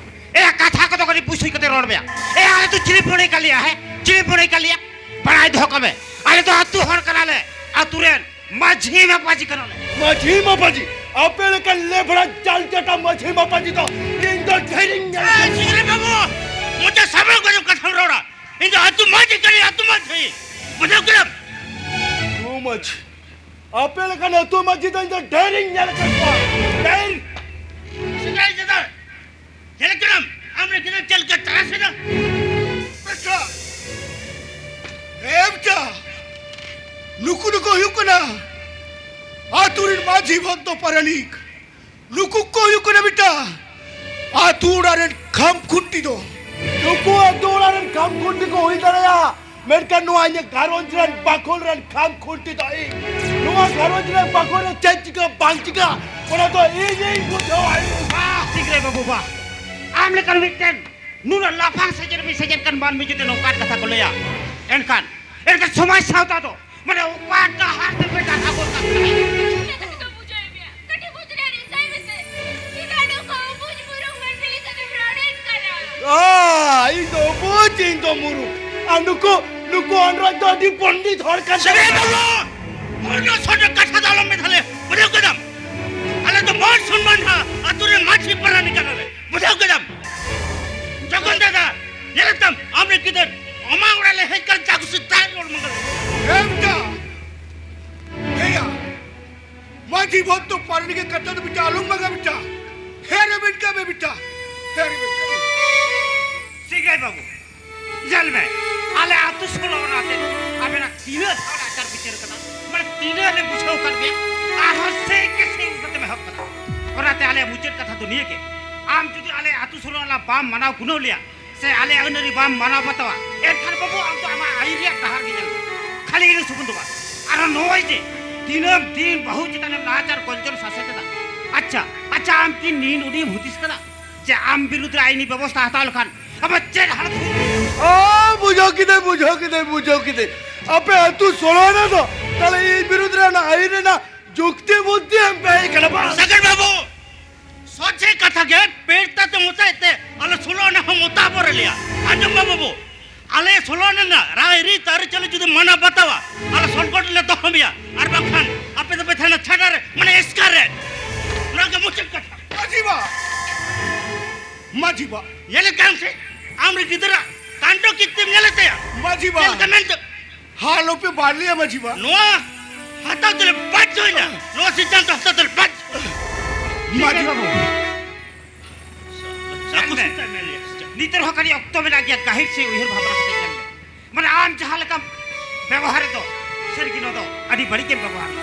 ᱮᱭᱟ, ᱠᱟᱛᱷᱟ ᱠᱚᱫᱚ ᱠᱟᱹᱴᱤᱡ ᱵᱩᱡᱽ ᱥᱩᱡᱽ ᱠᱟᱛᱮ ᱨᱚᱲ ᱢᱮᱭᱟ᱾ ᱮᱭᱟ, ᱟᱞᱮ ᱫᱚ ᱪᱤᱞᱤ ᱯᱮ ᱢᱚᱱᱮ ᱠᱟᱜ ᱞᱮᱭᱟ, ᱦᱮᱸ? ᱪᱤᱞᱤ ᱯᱮ ᱢᱚᱱᱮ ᱠᱟᱜ ᱞᱮᱭᱟ? ᱵᱟᱲᱟᱭ ᱫᱚᱦᱚ ᱠᱟᱜ ᱢᱮ, ᱟᱞᱮ ᱫᱚ ᱟᱹᱛᱩ ᱦᱚᱲ ᱠᱟᱱᱟᱞᱮ, ᱟᱹᱛᱩ ᱨᱮᱱ ᱢᱟᱹᱡᱷᱤ ᱢᱟᱯᱟᱡᱷᱤ ᱠᱟᱱᱟᱞᱮ᱾ ᱢᱟᱹᱡᱷᱤ ᱢᱟᱯᱟᱡᱷᱤ? ᱟᱯᱮ ᱞᱮᱠᱟᱱ ᱞᱮᱵᱷᱲᱟ ᱡᱟᱞ ᱪᱟᱴᱟ ᱢᱟᱹᱡᱷᱤ ᱢᱟᱯᱟᱡᱷᱤ ᱫᱚ ᱤᱧ ᱫᱚ ᱰᱷᱮᱨᱤᱧ ᱧᱮᱞ ᱮᱭ, ᱠᱟᱫ ᱪᱤᱞᱤ ᱵᱟᱹᱵᱩ, ᱢᱚᱪᱟ ᱥᱟᱵᱲ ᱜᱚᱡᱚᱜ ᱠᱟᱛᱷᱟᱢ ᱨᱚᱲᱟ᱾ ᱤᱧ ᱫᱚ ᱟᱹᱛᱩ ᱢᱟᱹᱡᱷᱤ ᱠᱟᱹᱱᱟᱹᱧ, ᱟᱹᱛᱩ ᱢᱟᱹᱡᱷᱤ᱾ ᱵᱩᱡᱷᱟᱹᱣ ᱠᱮᱫᱟᱢ? ᱟᱹᱛᱩ ᱢᱟᱹᱡᱷᱤ? ᱟᱯᱮ ᱞᱮᱠᱟᱱ ᱟᱹᱛᱩ ᱢᱟᱹᱡᱷᱤ ᱫᱚ ᱤᱧ ᱫᱚ ᱰᱷᱮᱨᱤᱧ ᱧᱮᱞ ᱟᱠᱟᱫ ᱠᱚᱣᱟ᱾ ᱰᱷᱮᱨ᱾ ᱥᱮᱫᱟᱭ ᱫᱟᱫᱟ, ᱧᱮᱞ ᱠᱮᱫᱟᱢ? ᱟᱢ ᱨᱮ ᱜᱤᱫᱽᱨᱟᱹ ᱪᱮᱫ ᱞᱮᱠᱟ ᱛᱟᱨᱟᱥ ᱮᱫᱟ? ᱟᱪᱪᱷᱟ᱾ ᱮᱢ ᱪᱟ᱾ ᱱᱩᱠᱩ ᱫᱚᱠᱚ ᱦᱩᱭᱩᱜ ᱠᱟᱱᱟ ᱟᱹᱛᱩ ᱨᱮᱱ ᱢᱟᱹᱡᱷᱤ ᱵᱷᱚᱫᱽᱫᱚ ᱯᱟᱨᱟᱱᱤᱠ᱾ ᱱᱩᱠᱩ ᱠᱚ ᱦᱩᱭᱩᱜ ᱠᱟᱱᱟ ᱢᱤᱫᱴᱟᱝ ᱟᱹᱛᱩ ᱚᱲᱟᱜ ᱨᱮᱱ ᱠᱷᱟᱢ ᱠᱷᱩᱱᱴᱤ ᱫᱚ᱾ ᱱᱩᱠᱩ ᱟᱹᱛᱩ ᱚᱲᱟᱜ ᱨᱮᱱ ᱠᱷᱟᱢ ᱠᱷᱩᱱᱴᱤ ᱠᱚ ᱦᱩᱭ ᱫᱟᱲᱮᱭᱟᱜᱼᱟ, ᱢᱮᱱᱠᱷᱟᱱ ᱱᱚᱣᱟ ᱤᱧᱟᱹᱜ ᱜᱷᱟᱨᱚᱸᱡᱽ ᱨᱮᱱ ᱵᱟᱠᱷᱳᱞ ᱨᱮᱱ ᱠᱷᱟᱢ ᱠᱷᱩᱱᱴᱤ ᱫᱚ ᱤᱧ᱾ ᱱᱚᱣᱟ ᱜᱷᱟᱨᱚᱸᱡᱽ ᱨᱮᱱ ᱵᱟᱠᱷᱳᱞ ᱨᱮ ᱪᱮᱫ ᱪᱤᱠᱟᱹ ᱵᱟᱝ ᱪᱤᱠᱟᱹ, ᱚᱱᱟ ᱫᱚ ᱤᱧᱤᱧ ᱵᱩᱡᱷᱟᱹᱣᱟ, ᱤᱧ᱾ ᱵᱟᱦ, ᱥᱤᱝᱨᱟᱹᱭ ᱵᱟᱹᱵᱩ, ᱵᱟᱦ᱾ ᱟᱢ ᱞᱮᱠᱟᱱ ᱢᱤᱫᱴᱮᱱ ᱱᱩᱱᱟᱹᱜ ᱞᱟᱯᱷᱟᱝ ᱥᱮᱪᱮᱫ ᱨᱮ ᱥᱮᱪᱮᱫ ᱠᱟᱱ ᱢᱟᱹᱱᱢᱤ ᱡᱩᱫᱤ ᱱᱚᱝᱠᱟᱱ ᱠᱟᱛᱷᱟ ᱠᱚ ᱞᱟᱹᱭᱟ, ᱮᱱᱠᱷᱟᱱ, ᱮᱱᱠᱷᱟᱱ ᱥᱚᱢᱟᱡᱽ ᱥᱟᱶᱛᱟ ᱫᱚ ᱢᱟᱱᱮ ᱚᱠᱟ ᱰᱟᱦᱟᱨ ᱛᱮ ᱯᱮ ᱰᱟᱦᱟᱨ ᱟᱵᱚᱱ ᱠᱟᱱ ᱛᱟᱦᱮᱸᱫ? ᱠᱟᱹᱴᱤᱡ ᱵᱩᱡᱷᱟᱹᱣ ᱢᱮᱭᱟ, ᱠᱟᱹᱴᱤᱡ ᱵᱩᱡᱽ ᱨᱮᱭᱟᱜ ᱨᱤᱠᱟᱹᱭ ᱢᱮᱥᱮ᱾ ᱪᱮᱫᱟᱜ ᱱᱚᱝᱠᱟ ᱵᱩᱡᱽ ᱵᱩᱨᱩᱢ ᱢᱟᱹᱱᱢᱤ ᱞᱮᱠᱟᱛᱮᱢ ᱨᱚᱲᱮᱫ ᱠᱟᱱᱟ? ᱟ, ᱤᱧ ᱫᱚ ᱵᱩᱡᱽ, ᱤᱧ ᱫᱚ ᱢᱩᱨᱩᱠ᱾ ᱟᱨ ᱱᱩᱠᱩ, ᱱᱩᱠᱩ ᱚᱱᱨᱚᱡ ᱫᱚ ᱟᱹᱰᱤ ᱯᱚᱱᱰᱤᱛ ᱦᱚᱲ ᱠᱟᱱ ᱥᱮᱵᱮ ᱛᱟᱵᱚᱱᱟ᱾ ᱵᱟᱹᱵᱩ! ᱢᱩᱨᱜᱟᱹ ᱥᱚᱴᱮ ᱠᱟᱛᱷᱟ ᱫᱚ ᱟᱞᱚᱢ ᱢᱮᱛᱟᱞᱮ, ᱵᱩᱡᱷᱟᱹᱣ ᱠᱮᱫᱟᱢ? ᱟᱞᱮ ᱫᱚ ᱢᱟᱱ ᱥᱚᱱᱢᱟᱱ ᱦᱟ ᱟᱛᱩ ᱨᱮᱱ ᱢᱟᱹᱡᱷᱤ ᱯᱟᱨᱟᱱᱤᱠ ᱠᱟᱱᱟᱞᱮ, ᱵᱩᱡᱷᱟᱹᱣ ᱠᱮᱫᱟᱢ? ᱡᱚᱜᱚᱱ ᱫᱟᱫᱟ, ᱧᱮᱞᱮᱫ ᱛᱟᱢ, ᱟᱢᱨᱮ ᱜᱤᱫᱟᱹᱨ ᱟᱢᱟᱜ ᱚᱲᱟᱜ ᱞᱮ ᱦᱮᱡ ᱠᱟᱱ ᱪᱟ ᱠᱩᱥᱤ ᱛᱟᱭ ᱨᱚᱲ ᱢᱟᱸᱜᱟᱞᱮ᱾ ᱮᱢ ᱪᱟ᱾ ᱦᱮᱭᱟ, ᱢᱟᱹᱡᱷᱤ ᱵᱷᱚᱫᱽᱫᱚ ᱯᱟᱨᱟᱱᱤᱠ ᱠᱟᱛᱷᱟ ᱫᱚ ᱵᱤᱴᱟ ᱟᱞᱚᱢ ᱢᱟᱸᱜᱟ ᱵᱤᱴᱟ᱾ ᱦᱮ ᱨᱮᱵᱮᱱ ᱠᱟᱹᱢᱤ ᱵᱤᱴᱟ᱾ ᱦᱮ ᱨᱮᱵᱮᱱ ᱠᱟᱹᱢᱤ᱾ ᱵᱟᱹᱵᱩ, ᱧᱮᱞ ᱢᱮ, ᱟᱞᱮ ᱟᱹᱛᱩ ᱥᱳᱞᱳ ᱟᱱᱟ ᱛᱮ ᱟᱵᱮᱱᱟᱜ ᱛᱤᱱᱟᱹᱜ ᱫᱷᱟᱣ ᱞᱮ ᱟᱪᱟᱨ ᱵᱤᱪᱟᱹᱨ ᱠᱟᱫᱟ, ᱢᱟᱱᱮ ᱛᱤᱱᱟᱹᱜ ᱞᱮ ᱵᱩᱡᱷᱟᱹᱣ ᱠᱟᱫ ᱢᱮᱭᱟ, ᱟᱨᱦᱚᱸ ᱥᱮᱭ ᱠᱮ ᱥᱮᱭ ᱩᱞᱴᱟᱹ ᱛᱮᱢ ᱮᱦᱚᱵ ᱠᱟᱫᱟ᱾ ᱚᱱᱟᱛᱮ ᱟᱞᱮᱭᱟᱜ ᱢᱩᱪᱟᱹᱫ ᱠᱟᱛᱷᱟ ᱫᱚ ᱱᱤᱭᱟᱹ ᱜᱮ, ᱟᱢ ᱡᱩᱫᱤ ᱟᱞᱮ ᱟᱹᱛᱩ ᱥᱳᱞᱳ ᱟᱱᱟ ᱵᱟᱢ ᱢᱟᱱᱟᱣ ᱜᱩᱱᱟᱹᱣ ᱞᱮᱭᱟ, ᱥᱮ ᱟᱞᱮ ᱟᱹᱱ ᱟᱹᱨᱤ ᱵᱟᱢ ᱢᱟᱱᱟᱣ ᱵᱟᱛᱟᱣᱟ, ᱮᱱᱠᱷᱟᱱ ᱵᱟᱹᱵᱩ, ᱟᱢ ᱫᱚ ᱟᱢᱟᱜ ᱟᱹᱭᱩᱨ ᱨᱮᱭᱟᱜ ᱰᱟᱦᱟᱨ ᱜᱮ ᱧᱮᱞ ᱢᱮ᱾ ᱠᱷᱟᱹᱞᱤ ᱤᱱᱟᱹ ᱥᱩᱢᱩᱝ ᱫᱚ ᱵᱟᱝ, ᱟᱨᱦᱚᱸ ᱱᱚᱜᱼᱚᱭ ᱡᱮ ᱫᱤᱱᱟᱹᱢ ᱫᱤᱱ ᱵᱟᱹᱦᱩ ᱪᱮᱛᱟᱱᱮᱢ ᱱᱟᱦᱟᱪᱟᱨ ᱜᱚᱧᱡᱚᱱ ᱥᱟᱥᱮᱛ ᱮᱫᱟ᱾ ᱟᱪᱪᱷᱟ, ᱟᱪᱪᱷᱟ, ᱟᱢ ᱠᱤ ᱱᱤᱱ ᱩᱰᱤᱢ ᱦᱩᱫᱤᱥ ᱠᱟᱫᱟ ᱡᱮ ᱟᱢ ᱵᱤᱨᱩᱫᱷ ᱨᱮ ᱟᱭᱤᱱᱤ ᱵᱮᱵᱚᱥᱛᱷᱟ ᱦᱟᱛᱟᱣ ᱞᱮᱠᱷᱟᱱ ᱟᱢᱟᱜ ᱪᱮᱫ ᱦᱟᱞᱚᱛ ᱦᱩᱭᱩᱜᱼᱟ? ᱚ, ᱵᱩᱡᱷᱟᱹᱣ ᱠᱤᱫᱟᱹᱧ, ᱵᱩᱡᱷᱟᱹᱣ ᱠᱤᱫᱟᱹᱧ, ᱵᱩᱡᱷᱟᱹᱣ ᱠᱤᱫᱟᱹᱧ᱾ ᱟᱯᱮ ᱟᱹᱛᱩ ᱥᱳᱞᱳ ᱟᱱᱟ ᱫᱚ ᱛᱟᱦᱞᱮ ᱤᱧ ᱵᱤᱨᱩᱫᱷ ᱨᱮ ᱚᱱᱟ ᱟᱹᱭᱤᱱ ᱨᱮᱱᱟᱜ ᱡᱩᱠᱛᱤ ᱵᱩᱫᱽᱫᱷᱤ ᱮᱢ ᱯᱮ ᱦᱮᱡ ᱠᱟᱱᱟ ᱵᱟᱝ? ᱥᱟᱜᱮᱱ ᱵᱟᱹᱵᱩ, ᱥᱚᱡᱷᱮ ᱠᱟᱛᱷᱟ ᱜᱮ ᱯᱮᱴ ᱛᱟᱛᱮ ᱢᱚᱛᱟᱭ ᱛᱮ ᱟᱞᱮ ᱥᱳᱞᱳ ᱟᱱᱟ ᱦᱚᱸ ᱢᱚᱛᱟ ᱵᱚᱨᱮ ᱞᱮᱭᱟ᱾ ᱟᱸᱡᱚᱢ ᱢᱮ ᱵᱟᱹᱵᱩ, ᱟᱞᱮ ᱥᱳᱞᱳ ᱟᱱᱟ ᱨᱮᱱᱟᱜ ᱨᱟᱭ ᱨᱤᱛ ᱟᱹᱨᱤᱪᱟᱹᱞᱤ ᱡᱩᱫᱤ ᱢᱟᱱᱟ ᱵᱟᱛᱟᱣᱟ, ᱟᱞᱮ ᱥᱚᱝᱠᱚᱴ ᱨᱮᱞᱮ ᱫᱚᱦᱚ ᱢᱮᱭᱟ, ᱟᱨ ᱵᱟᱝᱠᱷᱟᱱ ᱟᱯᱮ ᱫᱚᱯᱮ ᱛᱟᱦᱮᱱᱟ ᱪᱷᱟᱰᱟ ᱨᱮ, ᱢᱟᱱᱮ ᱮᱥᱠᱟᱨ ᱨᱮ᱾ ᱱᱚᱣᱟ ᱜᱮ ᱢᱩᱪᱟᱹᱫ ᱠᱟᱛᱷᱟ᱾ ᱢᱟᱹᱡᱷᱤ ᱵᱟ, ᱢᱟᱹᱡᱷᱤ ᱵᱟ, ᱧᱮᱞᱮᱫ ᱠᱟᱱ ᱥᱮ ᱟᱢᱨᱮ ᱜᱤᱫᱽᱨᱟᱹ ᱠᱟᱱᱰᱚ ᱠᱤᱛᱛᱤᱢ ᱧᱮᱞᱮᱫ ᱛᱟᱭᱟ? ᱢᱟᱹᱡᱷᱤ ᱵᱟ᱾ ᱪᱮᱫ ᱞᱮᱠᱟ ᱢᱮᱱᱛᱮ? ᱦᱟ, ᱟᱞᱚᱯᱮ ᱵᱟᱨᱞᱤᱭᱟ ᱢᱟᱹᱡᱷᱤ ᱵᱟ᱾ ᱱᱚᱣᱟ ᱦᱟᱛᱟᱣ ᱛᱮᱞᱮ ᱵᱟᱫᱽᱫᱷᱚᱭᱮᱱᱟ᱾ ᱱᱚᱣᱟ ᱥᱤᱫᱽᱫᱷᱟᱱᱛᱚ ᱦᱟᱛᱟᱣ ᱛᱮᱞᱮ ᱵᱟᱫᱽᱫᱷᱚ᱾ ᱢᱟᱹᱡᱷᱤ ᱵᱟᱹᱵᱩ᱾ ᱧᱮᱞ ᱢᱮ᱾ ᱱᱤᱛ ᱨᱮᱦᱚᱸ ᱠᱟᱹᱴᱤᱡ ᱚᱠᱛᱚ ᱢᱮᱱᱟᱜ ᱜᱮᱭᱟ, ᱜᱟᱹᱦᱤᱨ ᱥᱮ ᱩᱭᱦᱟᱹᱨ ᱵᱷᱟᱵᱽᱱᱟ ᱠᱟᱛᱮ ᱧᱮᱞ ᱢᱮ᱾ ᱢᱟᱱᱮ ᱟᱢ ᱡᱟᱦᱟᱸ ᱞᱮᱠᱟᱢ ᱵᱮᱵᱚᱦᱟᱨᱮᱫ ᱫᱚ, ᱥᱟᱹᱨᱤᱜᱮ ᱱᱚᱣᱟ ᱫᱚ ᱟᱹᱰᱤ ᱵᱟᱹᱲᱤᱡ ᱜᱮᱢ ᱵᱮᱵᱚᱦᱟᱨ ᱫᱟ᱾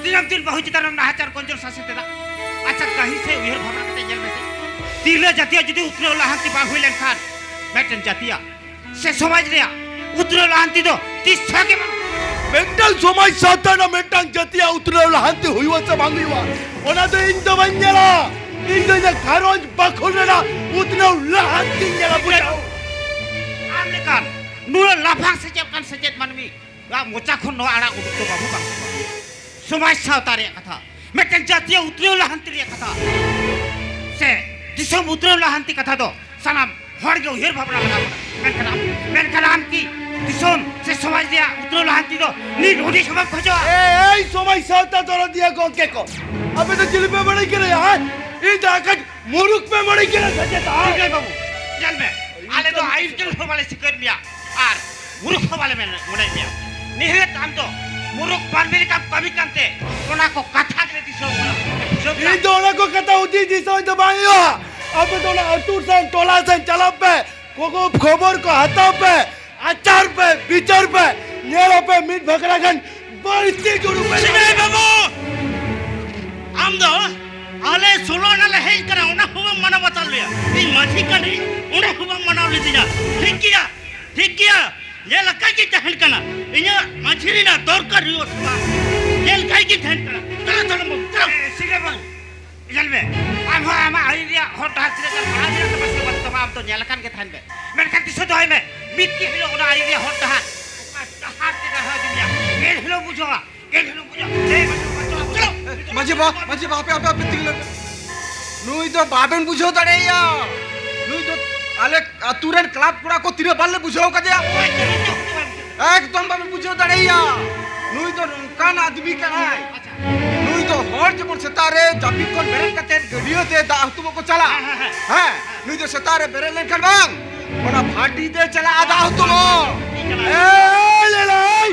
ᱫᱤᱱᱟᱹᱢ ᱫᱤᱱ ᱵᱟᱹᱦᱩ ᱪᱮᱛᱟᱱ ᱨᱮᱢ ᱱᱟᱦᱟᱪᱟᱨ ᱜᱚᱧᱡᱚᱱ ᱥᱟᱥᱮᱛ ᱮᱫᱟ᱾ ᱟᱪᱪᱷᱟ, ᱜᱟᱹᱦᱤᱨ ᱥᱮ ᱩᱭᱦᱟᱹᱨ ᱵᱷᱟᱵᱽᱱᱟ ᱠᱟᱛᱮ ᱧᱮᱞ ᱢᱮᱥᱮ, ᱛᱤᱨᱞᱟᱹ ᱡᱟᱹᱛᱤᱭᱟᱜ ᱡᱩᱫᱤ ᱩᱛᱱᱟᱹᱣ ᱞᱟᱦᱟᱱᱛᱤ ᱵᱟᱝ ᱦᱩᱭ ᱞᱮᱱᱠᱷᱟᱱ ᱢᱤᱫᱴᱮᱱ ᱡᱟᱹᱛᱤᱭᱟᱜ ᱥᱮ ᱥᱚᱢᱟᱡᱽ ᱨᱮᱭᱟᱜ ᱩᱛᱱᱟᱹᱣ ᱞᱟᱦᱟᱱᱛᱤ ᱫᱚ ᱛᱤᱥ ᱦᱚᱸ ᱜᱮ ᱵᱟᱝ᱾ ᱢᱤᱫᱴᱟᱝ ᱥᱚᱢᱟᱡᱽ ᱥᱟᱶᱛᱟ ᱨᱮᱱᱟᱜ ᱢᱤᱫᱴᱟᱝ ᱡᱟᱹᱛᱤᱭᱟᱜ ᱩᱛᱱᱟᱹᱣ ᱞᱟᱦᱟᱱᱛᱤ ᱦᱩᱭᱩᱜᱼᱟ ᱥᱮ ᱵᱟᱝ ᱦᱩᱭᱩᱜᱼᱟ, ᱚᱱᱟ ᱫᱚ ᱤᱧ ᱫᱚ ᱵᱟᱹᱧ ᱧᱮᱞᱟ᱾ ᱤᱧ ᱫᱚ ᱤᱧᱟᱹᱜ ᱜᱷᱟᱨᱚᱸᱡᱽ ᱵᱟᱠᱷᱳᱞ ᱨᱮᱱᱟᱜ ᱩᱛᱱᱟᱹᱣ ᱞᱟᱦᱟᱱᱛᱤᱧ ᱧᱮᱞᱟ, ᱵᱩᱡᱷᱟᱹᱣ? ᱟᱢ ᱞᱮᱠᱟᱱ ᱱᱩᱱᱟᱹᱜ ᱞᱟᱯᱷᱟᱝ ᱥᱮᱪᱮᱫ ᱠᱟᱱ ᱥᱮᱪᱮᱫ ᱢᱟᱹᱱᱢᱤ ᱟᱜ ᱢᱚᱪᱟ ᱠᱷᱚᱱ ᱱᱚᱣᱟ ᱟᱲᱟᱝ ᱩᱰᱩᱠ ᱫᱚ ᱵᱟᱹᱵᱩ ᱵᱟᱝ ᱥᱚᱢᱟᱡᱽ ᱥᱟᱶᱛᱟ ᱨᱮᱭᱟᱜ ᱠᱟᱛᱷᱟ, ᱢᱤᱫᱴᱮᱱ ᱡᱟᱹᱛᱤᱭᱟᱹ ᱩᱛᱱᱟᱹᱣ ᱞᱟᱦᱟᱱᱛᱤ ᱨᱮᱭᱟᱜ ᱠᱟᱛᱷᱟ, ᱥᱮ ᱫᱤᱥᱚᱢ ᱩᱛᱱᱟᱹᱣ ᱞᱟᱦᱟᱱᱛᱤ ᱠᱟᱛᱷᱟ ᱫᱚ ᱥᱟᱱᱟᱢ ᱦᱚᱲ ᱜᱮ ᱩᱭᱦᱟᱹᱨ ᱵᱷᱟᱵᱽᱱᱟ ᱞᱟᱜᱟᱣ ᱵᱚᱱᱟ᱾ ᱢᱮᱱᱠᱷᱟᱱ ᱟᱢ, ᱢᱮᱱᱠᱷᱟᱱ ᱟᱢ ᱠᱤ ᱫᱤᱥᱚᱢ ᱥᱮ ᱥᱚᱢᱟᱡᱽ ᱨᱮᱭᱟᱜ ᱩᱛᱱᱟᱹᱣ ᱞᱟᱦᱟᱱᱛᱤ ᱫᱚ ᱱᱤᱛ ᱦᱩᱫᱤᱥ ᱦᱚᱸ ᱵᱟᱢ ᱠᱷᱚᱡᱚᱜᱼᱟ? ᱮ, ᱮᱭ ᱥᱚᱢᱟᱡᱽ ᱥᱟᱶᱛᱟ ᱫᱚᱨᱚᱫᱤᱭᱟᱹ ᱜᱚᱝᱠᱮ ᱠᱚ, ᱟᱯᱮ ᱫᱚ ᱪᱤᱞᱤ ᱯᱮ ᱢᱟᱹᱲᱤ ᱠᱟᱱᱟ, ᱦᱮᱸ? ᱤᱧ ᱫᱚ ᱟᱠᱟᱴ ᱢᱩᱨᱩᱠ ᱯᱮ ᱢᱟᱹᱲᱤ ᱠᱟᱱᱟ ᱥᱮ ᱪᱮᱫ, ᱦᱮᱸ? ᱴᱷᱤᱠ ᱜᱮ ᱵᱟᱹᱵᱩ, ᱧᱮᱞ ᱢᱮ, ᱟᱞᱮ ᱫᱚ ᱟᱹᱭᱩᱨ ᱪᱮᱫ ᱦᱚᱸ ᱵᱟᱞᱮ ᱥᱤᱠᱟᱹᱨ ᱢᱮᱭᱟ ᱟᱨ ᱢᱩᱨᱩᱠ ᱦᱚᱸ ᱵᱟᱞᱮ ᱢᱮᱱ, ᱢᱚᱱᱮᱭᱮᱫ ᱢᱮᱭᱟ᱾ ᱱᱤᱦᱟᱹᱛ ᱟᱢ ᱫᱚ ᱢᱩᱨᱩᱠ ᱢᱟᱹᱱᱢᱤ ᱞᱮᱠᱟᱢ ᱠᱟᱹᱢᱤ ᱠᱟᱱᱛᱮ ᱚᱱᱟ ᱠᱚ ᱠᱟᱛᱷᱟ ᱜᱮᱞᱮ ᱫᱤᱥᱟᱹᱣ ᱠᱟᱱᱟ᱾ ᱵᱩᱡᱷᱟᱹᱣ ᱠᱮᱫᱟ? ᱤᱧ ᱫᱚ ᱚᱱᱟ ᱠᱚ ᱠᱟᱛᱷᱟ ᱦᱩᱫᱤᱥ ᱫᱤᱥᱟᱹᱣ ᱫᱚ ᱵᱟᱝ ᱦᱩᱭᱩᱜᱼᱟ᱾ ᱟᱯᱮ ᱫᱚ ᱚᱱᱟ ᱟᱹᱛᱩ ᱥᱮᱱ, ᱴᱚᱞᱟ ᱥᱮᱱ ᱪᱟᱞᱟᱜ ᱯᱮ᱾ ᱠᱷᱚᱵᱚᱨ ᱠᱚ ᱦᱟᱛᱟᱣ ᱯᱮ, ᱟᱪᱟᱨ ᱯᱮ, ᱵᱤᱪᱟᱹᱨ ᱯᱮ, ᱧᱮᱞ ᱟᱯᱮ ᱢᱤᱫ ᱵᱷᱟᱠᱨᱟ ᱜᱟᱱ ᱵᱟᱹᱲᱛᱤ ᱡᱩᱲᱩ ᱯᱮ᱾ ᱥᱤᱱᱟᱭ ᱵᱟᱹᱵᱩ, ᱟᱢ ᱫᱚ ᱟᱞᱮ ᱥᱳᱞᱳ ᱟᱱᱟ ᱞᱮ ᱦᱮᱡ ᱠᱟᱱᱟ, ᱚᱱᱟ ᱦᱚᱸ ᱵᱟᱢ ᱢᱟᱱᱟᱣ ᱵᱟᱛᱟᱣ ᱞᱮᱭᱟ᱾ ᱤᱧ ᱢᱟᱹᱡᱷᱤ ᱠᱟᱹᱱᱟᱹᱧ, ᱚᱱᱟ ᱦᱚᱸ ᱵᱟᱢ ᱢᱟᱱᱟᱣ ᱞᱤᱫᱤᱧᱟ᱾ ᱴᱷᱤᱠ ᱜᱮᱭᱟ, ᱴᱷᱤᱠ ᱜᱮᱭᱟ, ᱧᱮᱞ ᱟᱠᱟᱫ ᱜᱤᱧ ᱛᱟᱦᱮᱱ ᱠᱟᱱᱟ᱾ ᱤᱧᱟᱹᱜ ᱢᱟᱹᱡᱷᱤ ᱨᱮᱱᱟᱜ ᱫᱚᱨᱠᱟᱨ ᱦᱩᱭᱩᱜᱼᱟ ᱥᱮ ᱵᱟᱝ, ᱧᱮᱞ ᱟᱠᱟᱫ ᱜᱤᱧ ᱛᱟᱦᱮᱱ ᱠᱟᱱᱟ᱾ ᱪᱚᱞᱚ, ᱪᱚᱞᱚ, ᱵᱚᱱ, ᱪᱚᱞᱚ᱾ ᱮ, ᱥᱤᱱᱟᱭ ᱵᱟᱹᱵᱩ, ᱧᱮᱞ ᱢᱮ, ᱟᱢ ᱦᱚᱸ ᱟᱢᱟᱜ ᱟᱹᱭᱩᱨ ᱨᱮᱭᱟᱜ ᱦᱚᱨ ᱰᱟᱦᱟᱨ ᱛᱤᱱᱟᱹᱜ ᱜᱟᱱ ᱯᱟᱲᱦᱟᱣ ᱢᱮᱱᱟᱜ ᱛᱟᱢᱟ ᱥᱮ ᱵᱟᱹᱱᱩᱜ ᱛᱟᱢᱟ, ᱟᱢ ᱫᱚ ᱧᱮᱞ ᱟᱠᱟᱱ ᱜᱮ ᱛᱟᱦᱮᱱ ᱢᱮ, ᱢᱮᱱᱠᱷᱟᱱ ᱫᱤᱥᱟᱹ ᱫᱚᱦᱚᱭ ᱢᱮ, ᱢᱤᱫ ᱫᱤᱱ ᱦᱤᱞᱳᱜ ᱚᱱᱟ ᱟᱹᱭᱩᱨ ᱨᱮᱭᱟᱜ ᱦᱚᱨ ᱰᱟᱦᱟᱨ, ᱚᱱᱟ ᱰᱟᱦᱟᱨ ᱛᱮ ᱰᱟᱦᱟᱨ ᱤᱫᱤ ᱢᱮᱭᱟ, ᱮᱱ ᱦᱤᱞᱳᱜ ᱵᱩᱡᱷᱟᱹᱣᱟ, ᱮᱱ ᱦᱤᱞᱳᱜ ᱵᱩᱡᱷᱟᱹᱣᱟ᱾ ᱮ, ᱢᱟᱹᱡᱷᱤ ᱵᱟᱵᱟ, ᱢᱟᱹᱡᱷᱤ ᱵᱟᱵᱟ, ᱦᱟᱯᱮ, ᱦᱟᱯᱮ, ᱦᱟᱯᱮ, ᱛᱤᱸᱜᱩ ᱞᱮᱱ ᱵᱮᱱ᱾ ᱱᱩᱭ ᱫᱚ ᱵᱟᱵᱮᱱ ᱵᱩᱡᱷᱟᱹᱣ ᱫᱟᱲᱮᱭᱟᱭᱟ᱾ ᱱᱩᱭ ᱫᱚ ᱟᱞᱮ ᱟᱹᱛᱩ ᱨᱮᱱ ᱠᱞᱟᱵᱽ ᱠᱚᱲᱟ ᱠᱚ ᱛᱤᱱᱟᱹᱜ ᱵᱟᱨ ᱞᱮ ᱵᱩᱡᱷᱟᱹᱣ ᱠᱟᱫᱮᱭᱟ᱾ ᱮᱠᱫᱚᱢ ᱵᱟᱵᱮᱱ ᱵᱩᱡᱷᱟᱹᱣ ᱫᱟᱲᱮᱭᱟᱭᱟ᱾ ᱱᱩᱭ ᱫᱚ ᱱᱚᱝᱠᱟᱱ ᱟᱫᱢᱤ ᱠᱟᱱᱟᱭ᱾ ᱱᱩᱭ ᱫᱚ ᱦᱚᱲ ᱡᱮᱢᱚᱱ ᱥᱮᱛᱟᱜ ᱨᱮ ᱡᱟᱹᱯᱤᱫ ᱠᱷᱚᱱ ᱵᱮᱨᱮᱫ ᱠᱟᱛᱮ ᱜᱟᱹᱰᱭᱟᱹ ᱛᱮ ᱫᱟᱜ ᱦᱩᱛᱩᱢᱚᱜ ᱠᱚ ᱪᱟᱞᱟᱜ᱾ ᱦᱮᱸ, ᱦᱮᱸ, ᱦᱮᱸ᱾ ᱦᱮᱸ, ᱱᱩᱭ ᱫᱚ ᱥᱮᱛᱟᱜ ᱨᱮ ᱵᱮᱨᱮᱫ ᱞᱮᱱᱠᱷᱟᱱ ᱵᱟᱝ, ᱚᱱᱟ ᱵᱷᱟᱴᱤ ᱛᱮ ᱪᱟᱞᱟᱜᱼᱟ ᱫᱟᱜ ᱦᱩᱛᱩᱢᱚᱜ᱾ ᱮ ᱞᱮᱞᱟᱭ,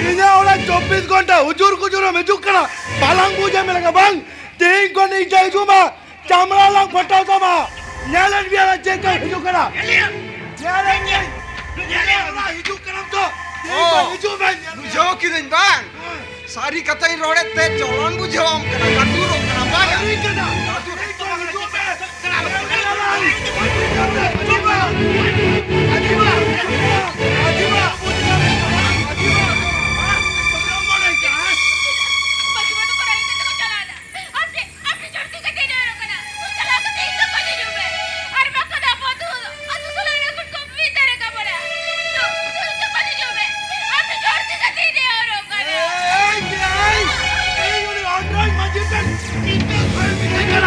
ᱤᱧᱟᱹᱜ ᱚᱲᱟᱜ ᱪᱚᱵᱵᱤᱥ ᱜᱷᱚᱱᱴᱟ ᱦᱩᱡᱩᱨ ᱠᱩᱡᱩᱨ ᱮᱢ ᱦᱤᱡᱩᱜ ᱠᱟᱱᱟ᱾ ᱵᱟᱞᱟᱝ ᱵᱩᱡᱽ ᱮᱢ ᱞᱮᱠᱟ ᱵᱟᱝ? ᱛᱮᱦᱮᱧ ᱠᱷᱚᱱ ᱤᱧ ᱴᱷᱮᱱ ᱦᱤᱡᱩᱜ ᱢᱟ᱾ ᱪᱟᱢᱲᱟ ᱞᱟᱝ ᱯᱷᱟᱴᱟᱣ ᱛᱟᱢᱟ᱾ ᱧᱮᱞᱮᱫ ᱢᱮᱭᱟ ᱞᱟᱝ ᱪᱮᱫ ᱠᱟᱭ ᱦᱤᱡᱩᱜ ᱠᱟᱱᱟ᱾ ᱧᱮᱞᱮᱫ ᱢᱮᱭᱟ᱾ ᱧᱮᱞᱮᱫ ᱢᱮᱭᱟ᱾ ᱦᱤᱡᱩᱜ ᱠᱟᱱᱟᱢ ᱛᱚ᱾ ᱚ᱾ ᱦᱤᱡᱩᱜ ᱢᱮ, ᱧᱮᱞ ᱢᱮ᱾ ᱵᱩᱡᱷᱟᱹᱣ ᱠᱤᱫᱟᱹᱧ ᱵᱟᱝ? ᱥᱟᱹᱨᱤ ᱠᱟᱛᱷᱟᱧ ᱨᱚᱲᱮᱫ ᱛᱮ ᱪᱚᱞᱚᱱ ᱵᱩᱡᱷᱟᱹᱣᱟᱢ ᱠᱟᱱᱟ, ᱜᱟᱹᱛᱩᱨᱚᱜ ᱠᱟᱱᱟ ᱵᱟᱝ? ᱥᱟᱹᱨᱤ ᱠᱟᱱᱟ᱾ ᱜᱟᱹᱛᱩᱨᱚᱜ ᱠᱟᱱᱟ᱾ ᱦᱤᱡᱩᱜ ᱢᱮ᱾ ᱦᱤᱡᱩᱜ ᱢᱮ᱾ ᱢᱟᱹᱡᱷᱤ ᱵᱟᱵᱟ ᱫᱚᱠᱚ ᱨᱟᱹᱜᱤ ᱠᱟᱛᱮ ᱠᱚ ᱪᱟᱞᱟᱣ ᱮᱱᱟ᱾ ᱟᱯᱮ, ᱟᱯᱮ ᱡᱚᱲᱛᱤ ᱠᱟᱛᱮ ᱤᱧ ᱦᱚᱨᱚᱜ ᱠᱟᱱᱟ᱾ ᱛᱚ ᱪᱟᱞᱟᱣ ᱠᱟᱛᱮ ᱤᱧ ᱛᱚᱯᱟ ᱦᱤᱡᱩᱜ ᱢᱮ᱾ ᱟᱨ ᱵᱟᱠᱷᱟᱱ ᱟᱵᱚ ᱟᱹᱛᱩ, ᱟᱹᱛᱩ ᱥᱟᱞᱟᱜ ᱨᱮ ᱠᱷᱚᱱ ᱠᱚ ᱢᱤᱫ ᱫᱟᱨᱮ ᱠᱟ ᱵᱚᱞᱮ᱾ ᱛᱚ, ᱛᱚ ᱛᱚᱯᱟ ᱦᱤᱡᱩᱜ ᱢᱮ᱾ ᱟᱯᱮ ᱡᱚᱲᱛᱤ ᱠᱟᱛᱮ ᱤᱧ ᱦᱚᱨᱚᱜ ᱠᱟᱱᱟ᱾ ᱮᱭ, ᱮᱭ, ᱮᱭ, ᱩᱱᱤ ᱦᱚᱲ ᱫᱚ ᱢᱟᱹᱡᱷᱤ ᱴᱷᱮᱱ ᱤᱧ ᱫᱚ ᱵᱟᱹᱧ ᱢᱮᱛᱟᱭ ᱠᱟᱱᱟ᱾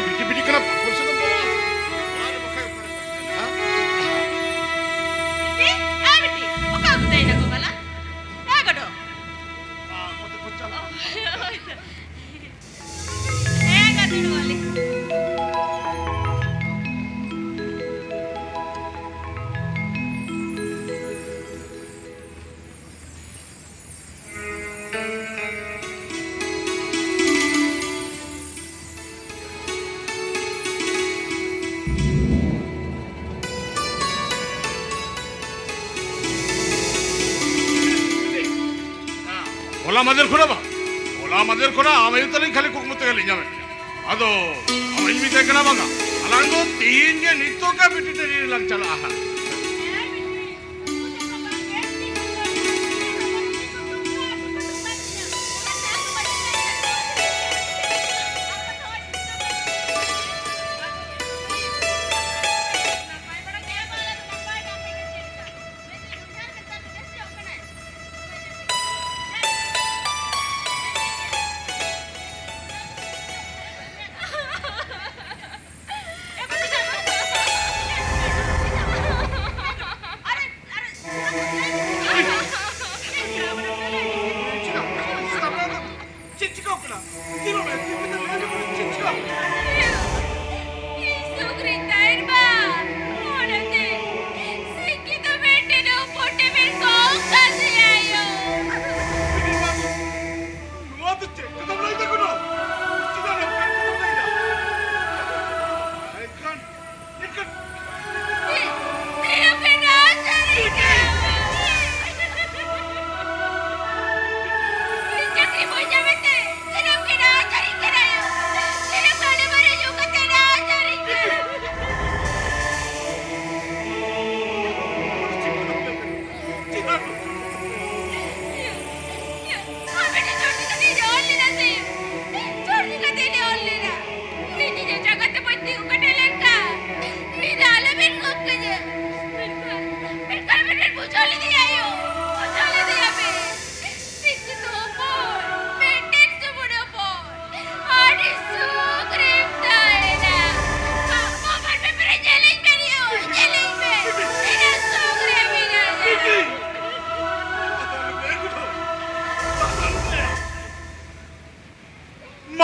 ᱵᱤᱴᱤ ᱵᱤᱴᱤ ᱠᱟᱱᱟ, ᱵᱟᱠᱚ ᱥᱮᱫ ᱮᱢ ᱵᱚᱞᱚᱜᱼᱟ᱾ ᱚᱲᱟᱜ ᱨᱮ ᱵᱟᱠᱷᱟᱡ ᱚᱠᱟᱨᱮ? ᱦᱮᱸ? ᱵᱤᱴᱤ, ᱮ ᱵᱤᱴᱤ, ᱚᱠᱟ ᱠᱚ ᱫᱟᱹᱭ ᱱᱟᱠᱚ ᱵᱟᱞᱟ? ᱮ ᱜᱚᱰᱚ᱾ ᱟᱨ ᱠᱚᱛᱮ ᱠᱚ ᱪᱟᱞᱟᱜᱼᱟ᱾ ᱦᱳᱭ ᱛᱚ᱾ ᱦᱮᱸ, ᱜᱟᱛᱮ ᱱᱚᱣᱟ ᱞᱮ᱾ ᱦᱚᱞᱟ ᱢᱟᱫᱷᱮᱨ ᱠᱷᱚᱱᱟᱜ ᱵᱟᱝ, ᱦᱚᱞᱟ ᱢᱟᱫᱷᱮᱨ ᱠᱷᱚᱱᱟᱜ ᱟᱢ ᱟᱭᱳ ᱛᱟᱹᱞᱤᱧ ᱠᱷᱟᱹᱞᱤ ᱠᱩᱠᱢᱩ ᱛᱮᱜᱮ ᱞᱤᱧ ᱧᱟᱢᱮᱫ ᱢᱮᱭᱟ᱾ ᱟᱫᱚ ᱟᱢ ᱤᱧ ᱢᱮᱛᱟᱭ ᱠᱟᱱᱟ ᱵᱟᱝᱟ, ᱟᱞᱟᱝ ᱫᱚ ᱛᱮᱦᱮᱧ ᱜᱮ ᱱᱤᱛᱚᱜ ᱜᱮ ᱵᱷᱮᱴᱮᱨᱤᱱᱟᱨᱤ ᱞᱟᱝ ᱪᱟᱞᱟᱜᱼᱟ ᱦᱟᱸᱜ᱾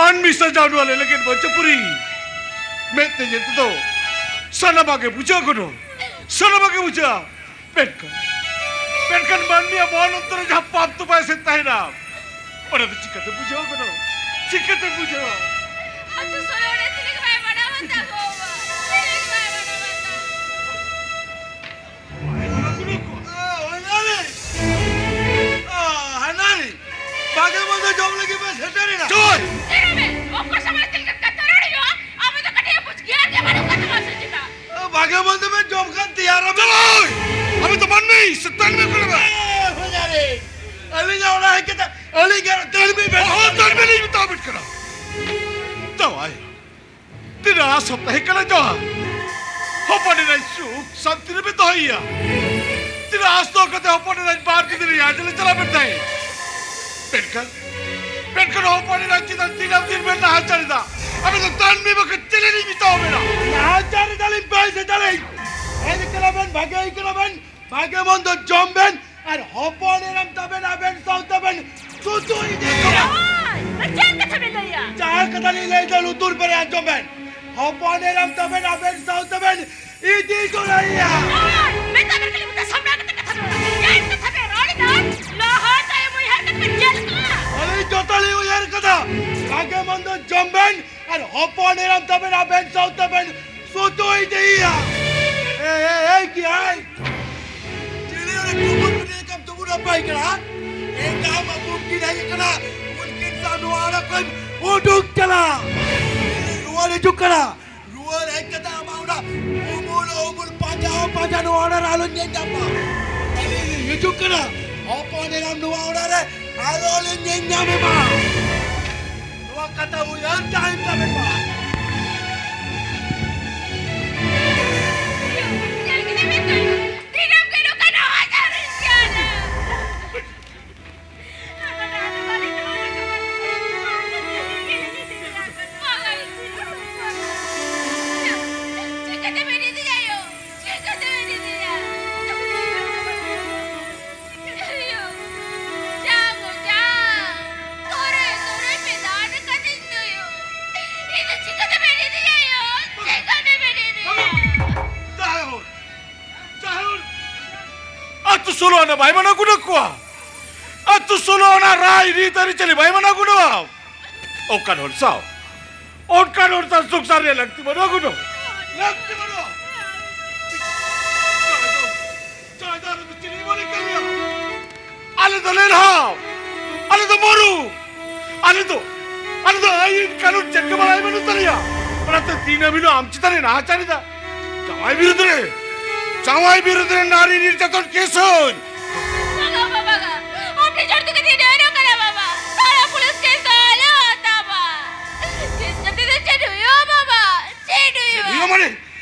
ᱢᱟᱹᱱᱢᱤ ᱥᱟᱡᱟᱣ ᱱᱚᱣᱟ ᱞᱮ ᱞᱟᱹᱜᱤᱫ ᱵᱚᱱ ᱪᱟᱹᱯᱩᱨᱤ᱾ ᱢᱮᱫ ᱛᱮ ᱧᱮᱞ ᱛᱮᱫᱚ ᱥᱟᱱᱟᱢᱟᱜ ᱜᱮ ᱵᱩᱡᱷᱟᱹᱣ ᱜᱟᱱᱚᱜ, ᱥᱟᱱᱟᱢᱟᱜ ᱜᱮ ᱵᱩᱡᱷᱟᱹᱜᱼᱟ᱾ ᱢᱮᱱᱠᱷᱟᱱ, ᱢᱮᱱᱠᱷᱟᱱ ᱢᱟᱹᱱᱢᱤᱭᱟᱜ ᱢᱚᱱ ᱚᱱᱛᱚᱨ ᱨᱮ ᱡᱟᱦᱟᱸ ᱯᱟᱯ ᱛᱚᱯᱟ ᱮᱥᱮᱫ ᱛᱟᱦᱮᱱᱟ, ᱚᱱᱟ ᱫᱚ ᱪᱤᱠᱟᱹᱛᱮ ᱵᱩᱡᱷᱟᱹᱣ ᱜᱟᱱᱚᱜ? ᱪᱤᱠᱟᱹᱛᱮ ᱵᱩᱡᱷᱟᱹᱣ? ᱟᱹᱛᱩ ᱥᱳᱞᱳ ᱨᱮ ᱛᱤᱱᱟᱹᱜ ᱵᱟᱭ ᱢᱟᱱᱟᱣ ᱵᱟᱛᱟᱣ ᱠᱚᱣᱟ, ᱛᱤᱱᱟᱹᱜ ᱵᱟᱭ ᱢᱟᱱᱟᱣ ᱵᱟᱛᱟᱣ᱾ ᱦᱟᱱᱟᱨᱤ, ᱵᱟᱜᱮ ᱢᱚᱱᱫᱚ ᱡᱚᱢ ᱞᱟᱹᱜᱤᱫ ᱯᱮ ᱥᱮᱴᱮᱨᱮᱱᱟ᱾ ᱪᱩᱯ! ᱧᱮᱞ ᱢᱮ, ᱚᱠᱚᱭ ᱥᱟᱢᱟᱝ ᱨᱮ ᱪᱮᱫ ᱞᱮᱠᱟᱱ ᱠᱟᱛᱷᱟ ᱨᱚᱲ ᱦᱩᱭᱩᱜᱼᱟ? ᱟᱵᱚ ᱫᱚ ᱠᱟᱹᱴᱤᱡ ᱵᱩᱡᱽ ᱜᱮᱭᱟᱱ ᱜᱮ ᱵᱟᱹᱱᱩᱜ ᱟᱠᱟᱫ ᱛᱟᱵᱚᱱᱟ ᱥᱮ ᱪᱮᱫᱟᱜ? ᱵᱷᱟᱜᱮ ᱢᱚᱱᱫᱚ ᱵᱮᱱ ᱡᱚᱢ ᱠᱷᱟᱱ ᱛᱮᱭᱟᱨ ᱟᱵᱮᱱ᱾ ᱪᱩᱯ! ᱟᱵᱮᱱ ᱫᱚ ᱢᱟᱹᱱᱢᱤ ᱥᱮ ᱛᱟᱹᱱᱢᱤ ᱠᱟᱱᱟ ᱵᱮᱱ? ᱮ, ᱦᱩᱭ ᱫᱟᱲᱮ᱾ ᱟᱹᱞᱤᱧᱟᱜ ᱚᱲᱟᱜ ᱦᱮᱡ ᱠᱟᱛᱮ ᱟᱹᱞᱤᱧ ᱜᱮ ᱛᱟᱹᱱᱢᱤ ᱵᱮᱱ ᱦᱚᱸ, ᱢᱮᱛᱟ ᱛᱟᱹᱱᱢᱤ ᱞᱤᱧᱟ᱾ ᱞᱤᱧ ᱢᱮᱛᱟ ᱵᱮᱱ ᱠᱟᱱᱟ᱾ ᱡᱟᱶᱟᱭ, ᱛᱤᱱᱟᱹᱜ ᱟᱥ ᱛᱟᱦᱮᱸ ᱠᱟᱱᱟ ᱡᱟᱶᱟᱭ᱾ ᱦᱚᱯᱚᱱ ᱮᱨᱟᱧ ᱥᱩᱠ ᱥᱟᱱᱛᱤ ᱨᱮᱯᱮ ᱫᱚᱦᱚᱭᱮᱭᱟ᱾ ᱛᱤᱱᱟᱹᱜ ᱟᱥ ᱫᱚᱦᱚ ᱠᱟᱛᱮ ᱦᱚᱯᱚᱱ ᱮᱨᱟᱧ ᱵᱟᱨ ᱜᱤᱫᱽᱨᱟᱹ ᱧᱮᱧᱮᱞ ᱪᱟᱞᱟᱣ ᱢᱮᱱᱛᱮ᱾ ᱢᱮᱱᱠᱷᱟᱱ, ᱢᱮᱱᱠᱷᱟᱱ ᱦᱚᱯᱚᱱ ᱮᱨᱟᱧ ᱪᱮᱛᱟᱱ ᱛᱤᱱᱟᱹᱜ ᱫᱤᱱ ᱵᱮᱱ ᱱᱟᱦᱟᱪᱟᱨ ᱮᱫᱟ? ᱟᱵᱮᱱ ᱫᱚ ᱛᱟᱹᱱᱢᱤ ᱵᱟᱠᱷᱟᱱ ᱪᱤᱞᱤ ᱞᱤᱧ ᱢᱮᱛᱟᱣ ᱵᱮᱱᱟ? ᱱᱟᱦᱟᱪᱟᱨ ᱮᱫᱟᱞᱤᱧ ᱵᱟᱭ ᱥᱮ ᱫᱟᱲᱮ᱾ ᱦᱮᱡ ᱠᱟᱱᱟ ᱵᱮᱱ, ᱵᱷᱟᱜᱮ ᱦᱩᱭ ᱠᱟᱱᱟ ᱵᱮᱱ, ᱵᱷᱟᱜᱮ ᱢᱚᱱᱫᱚ ᱡᱚᱢ ᱵᱮᱱ ᱟᱨ ᱦᱚᱯᱚᱱ ᱮᱨᱟᱢ ᱛᱟᱵᱮᱱ ᱟᱵᱮᱱ ᱥᱟᱶ ᱛᱟᱵᱮᱱ ᱥᱩᱛᱩ ᱤᱫᱤ ᱠᱚᱣᱟ᱾ ᱳᱭ, ᱪᱮᱫ ᱠᱟᱛᱷᱟ ᱵᱮᱱ ᱞᱟᱹᱭᱟ? ᱡᱟᱦᱟᱸ ᱠᱟᱛᱷᱟ ᱞᱤᱧ ᱞᱟᱹᱭ ᱮᱫᱟ ᱞᱩᱛᱩᱨ ᱯᱮᱨᱮ ᱟᱸᱡᱚᱢ ᱵᱮᱱ᱾ ᱦᱚᱯᱚᱱ ᱮᱨᱟᱢ ᱛᱟᱵᱮᱱ ᱟᱵᱮᱱ ᱥᱟᱶ ᱛᱟᱵᱮᱱ ᱤᱫᱤ ᱛᱚᱨᱟᱭᱮᱭᱟ᱾ ᱳᱭ, ᱢᱮᱛᱟ ᱵᱮᱱ ᱠᱟᱹᱱᱟᱹᱧ ᱩᱱᱟᱹᱜ ᱥᱟᱢᱱᱟ ᱠᱟᱛᱮ ᱠᱟᱛᱷᱟ ᱵᱮᱱ ᱨᱚᱲᱟ᱾ ᱪᱮᱫ ᱠᱟᱛᱷᱟ ᱵᱮᱱ ᱨᱚᱲ ᱮᱫᱟ? ᱞᱟᱦᱟ ᱛᱟᱭᱚᱢ ᱩᱭᱦᱟᱹᱨ ᱠᱟᱛᱮ ᱵᱮᱱ ᱧᱮᱞ ᱠᱚᱣᱟ᱾ ᱟᱹᱞᱤᱧ ᱡᱚᱛᱚ ᱞᱤᱧ ᱩᱭᱦᱟᱹᱨ ᱠᱟᱫᱟ᱾ ᱵᱷᱟᱜᱮ ᱢᱚᱱᱫᱚ ᱡᱚᱢ ᱵᱮᱱ ᱟᱨ ᱦᱚᱯᱚᱱ ᱮᱨᱟᱢ ᱛᱟᱵᱮᱱ ᱟᱵᱮᱱ ᱥᱟᱶ ᱛᱟᱵᱮᱱ ᱥᱩᱛᱩ ᱤᱫᱤᱭᱮᱭᱟ᱾ ᱮ, ᱮ, ᱮ, ᱜᱮᱭᱟᱭ᱾ ᱪᱤᱞᱤ ᱚᱱᱟ ᱴᱩᱵᱩᱨ ᱯᱤᱴᱤ ᱞᱮᱠᱟᱢ ᱴᱩᱵᱩᱨ ᱟᱯᱟᱭ ᱠᱟᱱᱟ? ᱮᱸᱜᱟ ᱟᱢᱟᱜ ᱢᱩᱢᱠᱤᱱ ᱦᱮᱡ ᱟᱠᱟᱱᱟ, ᱩᱱᱠᱤᱱ ᱥᱟᱶ ᱱᱚᱣᱟ ᱚᱲᱟᱜ ᱠᱷᱚᱱ ᱩᱰᱩᱠ ᱪᱟᱞᱟᱜ᱾ ᱨᱩᱣᱟᱹᱲ ᱦᱤᱡᱩᱜ ᱠᱟᱱᱟ᱾ ᱨᱩᱣᱟᱹᱲ ᱦᱮᱡ ᱠᱟᱛᱮ ᱟᱢᱟᱜ ᱚᱱᱟ ᱩᱢᱩᱞ ᱩᱢᱩᱞ ᱯᱟᱸᱡᱟ ᱦᱚᱸ ᱯᱟᱸᱡᱟ ᱱᱚᱣᱟ ᱚᱲᱟᱜ ᱨᱮ ᱟᱞᱚ ᱧᱮᱞ ᱧᱟᱢ ᱢᱟ᱾ ᱟᱹᱞᱤᱧ ᱞᱤᱧ ᱦᱤᱡᱩᱜ ᱠᱟᱱᱟ, ᱦᱚᱯᱚᱱ ᱮᱨᱟᱢ ᱱᱚᱣᱟ ᱚᱲᱟᱜ ᱨᱮ ᱟᱞᱚ ᱞᱤᱧ ᱧᱮᱞ ᱧᱟᱢᱮ ᱢᱟ᱾ ᱱᱚᱣᱟ ᱠᱟᱛᱷᱟ ᱩᱭᱦᱟᱹᱨ ᱛᱟᱦᱮᱱ ᱛᱟᱵᱮᱱ ᱢᱟ᱾ ᱧᱮᱞ ᱠᱮᱫᱟ ᱵᱮᱱ ᱛᱚ? ᱫᱤᱱᱟᱹᱢ ᱜᱮ ᱱᱚᱝᱠᱟ ᱱᱟᱦᱟᱪᱟᱨ ᱦᱩᱭᱩᱜ ᱠᱟᱱᱟ᱾ ᱪᱤᱠᱟᱹᱛᱮ ᱵᱮᱱ ᱤᱫᱤᱭᱟ ᱭᱳ? ᱪᱤᱠᱟᱹᱛᱮ ᱵᱮᱱ ᱤᱫᱤᱭᱟ? ᱭᱳ, ᱡᱟ ᱜᱳ, ᱡᱟ᱾ ᱛᱚᱨᱮ, ᱛᱚᱨᱮ ᱯᱮ ᱫᱟᱱ ᱠᱟᱛᱮᱧ ᱚᱱᱟ ᱵᱟᱭ ᱢᱟᱱᱟᱣ ᱜᱩᱱᱟᱹᱣ ᱠᱚᱣᱟ᱾ ᱟᱹᱛᱩ ᱥᱳᱞᱳ ᱟᱱᱟ ᱨᱟᱭ ᱨᱤᱛ ᱟᱹᱨᱤᱪᱟᱹᱞᱤ ᱵᱟᱭ ᱢᱟᱱᱟᱣ ᱜᱩᱱᱟᱹᱣᱟ᱾ ᱚᱱᱠᱟᱱ ᱦᱚᱲ ᱥᱟᱶ, ᱚᱱᱠᱟᱱ ᱦᱚᱲ ᱥᱟᱶ ᱥᱚᱝᱥᱟᱨ ᱨᱮᱭᱟᱜ ᱞᱟᱹᱠᱛᱤ ᱵᱟᱹᱱᱩᱜᱼᱟ ᱜᱩᱱᱟᱹᱣ᱾ ᱞᱟᱹᱠᱛᱤ ᱵᱟᱹᱱᱩᱜᱼᱟ᱾ ᱪᱟᱭ ᱫᱚ, ᱪᱟᱭ ᱫᱚ ᱟᱞᱮ ᱫᱚ ᱪᱤᱞᱤ ᱵᱟᱞᱮ ᱠᱟᱹᱢᱤᱭᱟ᱾ ᱟᱞᱮ ᱫᱚ ᱞᱮᱞᱦᱟᱣ, ᱟᱞᱮ ᱫᱚ ᱢᱚᱨᱩ, ᱟᱞᱮ ᱫᱚ, ᱟᱞᱮ ᱫᱚ ᱟᱹᱭᱤᱱ ᱠᱟᱹᱱᱩᱱ ᱪᱮᱫ ᱜᱮ ᱵᱟᱲᱟᱭ ᱵᱟᱹᱱᱩᱜ ᱛᱟᱞᱮᱭᱟ᱾ ᱚᱱᱟᱛᱮ ᱫᱤᱱᱟᱹᱢ ᱦᱤᱞᱳᱜ ᱟᱢ ᱪᱮᱛᱟᱱ ᱨᱮ ᱱᱟᱦᱟᱪᱟᱨ ᱮᱫᱟ᱾ ᱡᱟᱶᱟᱭ ᱵᱤᱨᱩᱫᱷ ᱨᱮ, ᱡᱟᱶᱟᱭ ᱵᱤᱨᱩᱫᱷ ᱨᱮ ᱱᱟᱨᱤ ᱱᱤᱨᱡᱟᱛᱚᱱ ᱠᱮᱥ ᱦᱚᱸᱧ᱾ ᱵᱟᱵᱟ, ᱵᱟᱵᱟ, ᱟᱯᱮ ᱡᱚᱲ ᱛᱮᱜᱮ ᱫᱤᱱ ᱦᱤᱞᱳᱜ ᱠᱟᱱᱟ ᱵᱟᱵᱟ᱾ ᱛᱟᱨᱟ ᱯᱩᱞᱤᱥ ᱠᱮᱥ ᱫᱚ ᱟᱞᱮ ᱦᱚᱸ ᱛᱟᱵᱟ᱾ ᱠᱮᱥ ᱠᱟᱛᱮ ᱫᱚ ᱪᱮᱫ ᱦᱩᱭᱩᱜᱼᱟ ᱵᱟᱵᱟ? ᱪᱮᱫ ᱪᱮᱫ ᱦᱩᱭᱩᱜᱼᱟ? ᱦᱩᱭᱩᱜᱼᱟ ᱢᱟᱱᱮ?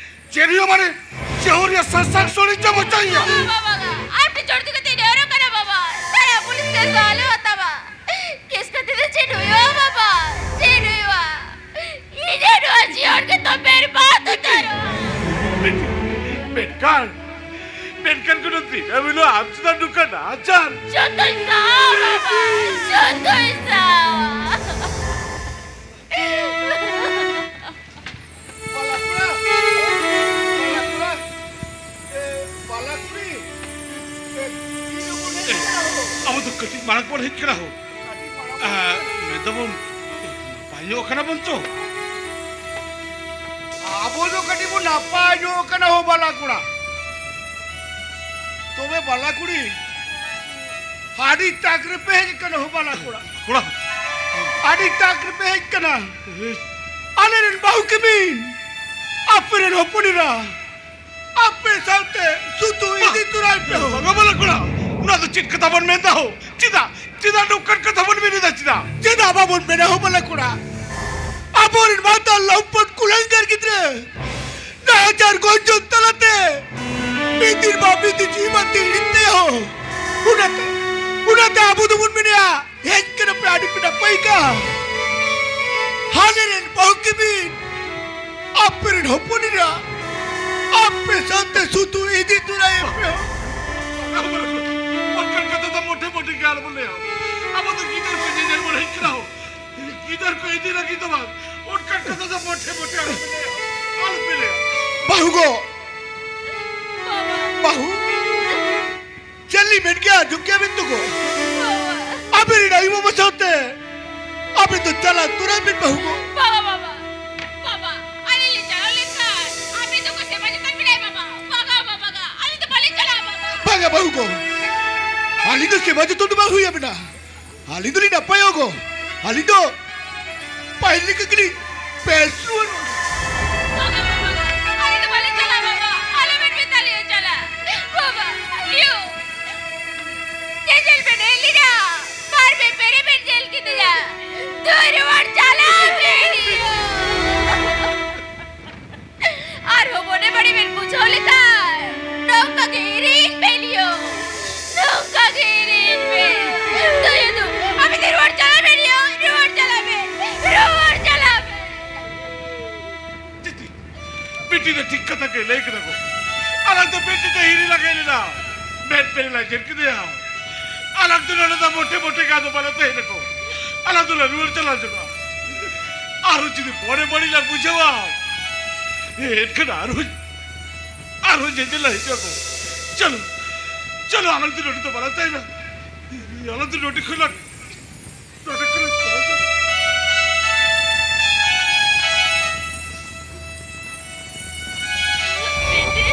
ᱪᱮᱫ ᱦᱩᱭᱩᱜᱼᱟ? ᱥᱟᱥᱟᱝ ᱥᱚᱲᱤ ᱪᱚ ᱢᱚᱪᱟᱧᱟ᱾ ᱵᱟᱵᱟ, ᱵᱟᱵᱟ, ᱟᱨ ᱯᱮ ᱡᱚᱲ ᱛᱮᱜᱮ ᱫᱤᱱ ᱦᱤᱞᱳᱜ ᱠᱟᱱᱟ ᱵᱟᱵᱟ᱾ ᱛᱟᱨᱟ ᱯᱩᱞᱤᱥ ᱠᱮᱥ ᱫᱚ ᱟᱞᱮ ᱦᱚᱸ ᱛᱟᱵᱟ᱾ ᱠᱮᱥ ᱠᱟᱛᱮ ᱫᱚ ᱪᱮᱫ ᱦᱩᱭᱩᱜᱼᱟ ᱵᱟᱵᱟ? ᱪᱮᱫ ᱦᱩᱭᱩᱜᱼᱟ? ᱤᱧᱟᱹᱜ ᱱᱚᱣᱟ ᱡᱤᱭᱚᱱ ᱜᱮᱛᱚ ᱵᱮᱨᱵᱟᱫ ᱩᱛᱟᱹᱨᱚᱜᱼᱟ᱾ ᱢᱮᱱᱠᱷᱟᱱ, ᱢᱮᱱᱠᱷᱟᱱ ᱠᱳᱱᱳ ᱫᱤᱱ ᱟᱢ ᱦᱤᱞᱳᱜ ᱟᱢ ᱪᱮᱛᱟᱱ ᱱᱚᱝᱠᱟ ᱱᱟᱦᱟᱪᱟᱨ᱾ ᱡᱚᱛᱚᱧ ᱥᱟᱦᱟᱣᱟ ᱵᱟᱵᱟ, ᱡᱚᱛᱚᱧ ᱥᱟᱦᱟᱣᱟ᱾ ᱵᱟᱞᱟ ᱠᱚᱲᱟ, ᱵᱟᱞᱟ ᱠᱚᱲᱟ, ᱮ, ᱵᱟᱞᱟ ᱠᱩᱲᱤ, ᱮ, ᱛᱤ ᱨᱮᱵᱚᱱ ᱦᱮᱡ ᱠᱟᱱᱟ ᱦᱳ? ᱟᱵᱚ ᱫᱚ ᱠᱟᱹᱴᱤᱡ ᱢᱟᱲᱟᱝ ᱵᱚᱱ ᱦᱮᱡ ᱠᱟᱱᱟ ᱦᱳ᱾ ᱠᱟᱹᱴᱤᱡ ᱢᱟᱲᱟᱝ ᱵᱚᱱ ᱟᱨ ᱦᱮᱡ ᱠᱟᱱᱟ᱾ ᱢᱮᱱᱫᱟᱵᱚᱱ, ᱱᱟᱯᱟᱭ ᱧᱚᱜ ᱠᱟᱱᱟ ᱵᱚᱱ ᱛᱚ? ᱟᱵᱚ ᱫᱚ ᱠᱟᱹᱴᱤᱡ ᱵᱚᱱ ᱱᱟᱯᱟᱭ ᱧᱚᱜ ᱠᱟᱱᱟ ᱦᱳ ᱵᱟᱞᱟ ᱠᱚᱲᱟ᱾ ᱛᱚᱵᱮ ᱵᱟᱞᱟ ᱠᱩᱲᱤ, ᱟᱹᱰᱤ ᱛᱟᱠ ᱨᱮᱯᱮ ᱦᱮᱡ ᱠᱟᱱᱟ ᱦᱳ ᱵᱟᱞᱟ ᱠᱚᱲᱟ᱾ ᱠᱚᱲᱟ᱾ ᱟᱹᱰᱤ ᱛᱟᱠ ᱨᱮᱯᱮ ᱦᱮᱡ ᱠᱟᱱᱟ᱾ ᱦᱮᱡ᱾ ᱟᱞᱮ ᱨᱮᱱ ᱵᱟᱹᱦᱩ ᱠᱤᱢᱤᱱ ᱟᱯᱮ ᱨᱮᱱ ᱦᱚᱯᱚᱱ ᱮᱨᱟ ᱟᱯᱮ ᱥᱟᱶᱛᱮ ᱥᱩᱛᱩ ᱤᱫᱤ ᱛᱚᱨᱟᱭ ᱯᱮ ᱦᱳ᱾ ᱵᱟᱝᱟ ᱵᱟᱞᱟ ᱠᱚᱲᱟ, ᱱᱚᱣᱟ ᱫᱚ ᱪᱮᱫ ᱠᱟᱛᱷᱟ ᱵᱚᱱ ᱢᱮᱱᱫᱟ ᱦᱳ? ᱪᱮᱫᱟᱜ, ᱪᱮᱫᱟᱜ ᱱᱚᱝᱠᱟᱱ ᱠᱟᱛᱷᱟ ᱵᱚᱱ ᱢᱮᱱ ᱮᱫᱟ? ᱪᱮᱫᱟᱜ? ᱪᱮᱫᱟᱜ ᱵᱟᱵᱚᱱ ᱢᱮᱱᱟ ᱦᱳ ᱵᱟᱞᱟ ᱠᱚᱲᱟ? ᱟᱵᱚᱨᱮᱱ ᱢᱟᱛᱟᱞ ᱞᱚᱢᱯᱚᱴ ᱠᱩᱞᱟᱹᱝᱜᱟᱨ ᱜᱤᱫᱽᱨᱟᱹ ᱱᱟᱦᱟᱪᱟᱨ ᱜᱚᱧᱡᱚᱱ ᱛᱟᱞᱟᱛᱮ ᱢᱤᱫ ᱫᱤᱱ ᱵᱟ ᱢᱤᱫ ᱫᱤᱱ ᱡᱤᱣᱤ ᱢᱟ ᱛᱤᱲᱤᱡ ᱛᱟᱭᱟ ᱦᱳ᱾ ᱚᱱᱟᱛᱮ, ᱚᱱᱟᱛᱮ ᱟᱵᱚ ᱫᱚᱵᱚᱱ ᱢᱮᱱᱮᱜᱼᱟ, ᱦᱮᱡ ᱠᱟᱱᱟ ᱯᱮ ᱟᱹᱰᱤ ᱯᱮ ᱱᱟᱯᱟᱭ ᱠᱟ᱾ ᱦᱟᱱᱮ ᱨᱮᱱ ᱵᱟᱹᱦᱩ ᱠᱤᱢᱤᱱ ᱟᱯᱮ ᱨᱮᱱ ᱦᱚᱯᱚᱱ ᱮᱨᱟ ᱟᱯᱮ ᱥᱟᱶᱛᱮ ᱥᱩᱛᱩ ᱤᱫᱤ ᱛᱚᱨᱟᱭᱮ ᱯᱮ ᱦᱳ᱾ ᱚᱱᱠᱟᱱ ᱠᱟᱛᱷᱟ ᱫᱚ ᱢᱚᱴᱷᱮ ᱢᱚᱴᱷᱮ ᱜᱮ ᱟᱞᱚᱵᱚᱱ ᱞᱟᱹᱭᱟ᱾ ᱟᱵᱚ ᱫᱚ ᱜᱤᱫᱟᱹᱨ ᱠᱚ ᱧᱮᱧᱮᱞ ᱵᱚᱱ ᱦᱮᱡ ᱠᱟᱱᱟ ᱦᱳ᱾ ᱜᱤᱫᱟᱹᱨ ᱠᱚ ᱤᱫᱤ ᱞᱟᱹᱜᱤᱫ ᱫᱚ ᱵᱟᱝ, ᱚᱱᱠᱟᱱ ᱠᱟᱛᱷᱟ ᱫᱚ ᱢᱚᱴᱷᱮ ᱢᱚᱴᱷᱮ ᱟᱞᱚᱯᱮ ᱞᱟᱹᱭᱟ, ᱟᱞᱚᱯᱮ ᱞᱟᱹᱭᱟ᱾ ᱵᱟᱹᱦᱩ ᱜᱚ, ᱵᱟᱹᱦᱩ, ᱪᱮᱫ ᱢᱮᱱ ᱠᱮᱭᱟ, ᱟᱸᱡᱚᱢ ᱠᱮᱭᱟ ᱵᱮᱱ ᱛᱚ ᱜᱚ᱾ ᱟᱵᱮᱱ ᱨᱮᱱ ᱟᱭᱳ ᱵᱟᱵᱟ ᱥᱟᱶᱛᱮ ᱟᱵᱮᱱ ᱫᱚ ᱪᱟᱞᱟᱜ ᱛᱚᱨᱟᱭ ᱵᱮᱱ ᱵᱟᱹᱦᱩ ᱜᱚ᱾ ᱵᱟᱵᱟ, ᱵᱟᱵᱟ, ᱵᱟᱵᱟ, ᱟᱞᱮ ᱞᱮ ᱪᱟᱞᱟᱣ ᱞᱮᱱᱠᱷᱟᱱ ᱟᱵᱮᱱ ᱫᱚᱠᱚ ᱥᱮᱵᱟ ᱡᱚᱛᱚᱱ ᱵᱮᱱᱟᱭ ᱵᱟᱵᱟ᱾ ᱵᱟᱵᱟ, ᱵᱟᱵᱟ, ᱵᱟᱵᱟ, ᱟᱞᱮ ᱫᱚ ᱵᱟᱞᱮ ᱪᱟᱞᱟᱜᱼᱟ ᱵᱟᱵᱟ᱾ ᱵᱟᱝᱟ ᱵᱟᱹᱦᱩ ᱜᱚ, ᱟᱹᱞᱤᱧ ᱫᱚ ᱥᱮᱵᱟ ᱡᱚᱛᱚᱱ ᱫᱚ ᱵᱟᱝ ᱦᱩᱭ ᱟᱵᱮᱱᱟ᱾ ᱟᱹᱞᱤᱧ ᱫᱚᱞᱤᱧ ᱱᱟᱯᱟᱭᱚᱜ ᱜᱚ᱾ ᱟᱹᱞᱤᱧ ᱫᱚ ᱯᱟᱹᱦᱤᱞ ᱞᱮᱠᱟ ᱜᱮᱞᱤᱧ ᱵᱮᱥ ᱨᱩᱣᱟᱹᱲ᱾ ᱵᱟᱵᱟ, ᱵᱟᱵᱟ, ᱟᱞᱮ ᱫᱚ ᱵᱟᱞᱮ ᱪᱟᱞᱟᱜᱼᱟ ᱵᱟᱵᱟ᱾ ᱟᱞᱚ ᱵᱮᱱ ᱢᱮᱛᱟ ᱞᱮᱭᱟ ᱪᱟᱞᱟᱜ᱾ ᱵᱟᱵᱟ, ᱤᱭᱩ, ᱧᱮᱧᱮᱞ ᱵᱮᱱ ᱦᱮᱡ ᱞᱮᱱᱟ᱾ ᱵᱟᱨ ᱯᱮ ᱯᱮᱨᱮ ᱵᱮᱱ ᱧᱮᱞ ᱠᱮᱫᱮᱭᱟ᱾ ᱫᱩ ᱨᱩᱣᱟᱹᱲ ᱪᱟᱞᱟᱜ ᱵᱮᱱ ᱤᱭᱩ᱾ ᱟᱨᱦᱚᱸ ᱢᱚᱱᱮ ᱢᱚᱱᱮ ᱵᱮᱱ ᱵᱩᱡᱷᱟᱹᱣ ᱞᱮᱠᱷᱟᱱ ᱱᱚᱝᱠᱟ ᱜᱮ ᱮᱨᱮᱧ ᱵᱮᱱ ᱭᱳ᱾ ᱱᱚᱝᱠᱟ ᱜᱮ ᱮᱨᱮᱧ ᱵᱮᱱ᱾ ᱫᱩ ᱭᱳ ᱫᱩ, ᱟᱯᱮ ᱫᱚ ᱨᱩᱣᱟᱹᱲ ᱪᱟᱞᱟᱜ ᱵᱮᱱ ᱭᱳ, ᱨᱩᱣᱟᱹᱲ ᱪᱟᱞᱟᱜ ᱵᱮᱱ, ᱨᱩᱣᱟᱹᱲ ᱪᱟᱞᱟᱜ ᱵᱮᱱ᱾ ᱵᱤᱴᱤ, ᱵᱤᱴᱤ ᱫᱚ ᱴᱷᱤᱠ ᱠᱟᱛᱷᱟ ᱜᱮ ᱞᱟᱹᱭ ᱠᱮᱫᱟ ᱠᱚ᱾ ᱟᱞᱟᱝ ᱫᱚ ᱵᱤᱴᱤ ᱫᱚ ᱦᱤᱨᱤ ᱞᱟᱜᱟᱭ ᱞᱮᱱᱟ᱾ ᱢᱮᱫ ᱯᱮᱨᱮ ᱞᱟᱡᱮᱨ ᱠᱮᱫᱮᱭᱟ᱾ ᱟᱞᱟᱝ ᱫᱚ ᱱᱚᱰᱮ ᱫᱚ ᱢᱚᱴᱮ ᱢᱚᱴᱮ ᱜᱮ ᱟᱫᱚ ᱵᱟᱞᱮ ᱛᱟᱦᱮᱱᱟ ᱠᱚ᱾ ᱟᱞᱟᱝ ᱫᱚᱞᱮ ᱨᱩᱣᱟᱹᱲ ᱪᱟᱞᱟᱣ ᱪᱟᱵᱟᱜᱼᱟ᱾ ᱟᱨᱚ ᱡᱩᱫᱤ ᱢᱚᱱᱮ ᱵᱟᱹᱲᱤᱡ ᱞᱟᱝ ᱵᱩᱡᱷᱟᱹᱣᱟ, ᱮᱱᱠᱷᱟᱱ ᱟᱨᱦᱚᱸ, ᱟᱨᱦᱚᱸ ᱧᱮᱧᱮᱞ ᱞᱮ ᱦᱤᱡᱩᱜᱼᱟ ᱠᱚ᱾ ᱪᱚᱞᱚ, ᱪᱚᱞᱚ, ᱟᱞᱟᱝ ᱫᱚ ᱱᱚᱰᱮ ᱫᱚ ᱵᱟᱞᱟᱝ ᱛᱟᱦᱮᱱᱟ᱾ ᱟᱞᱟᱝ ᱫᱚ ᱱᱚᱰᱮ ᱠᱷᱚᱱ ᱞᱟᱝ, ᱱᱚᱰᱮ ᱠᱷᱚᱱ ᱞᱟᱝ ᱪᱟᱞᱟᱣ ᱪᱟᱵᱟᱜᱼᱟ᱾ ᱵᱤᱴᱤ,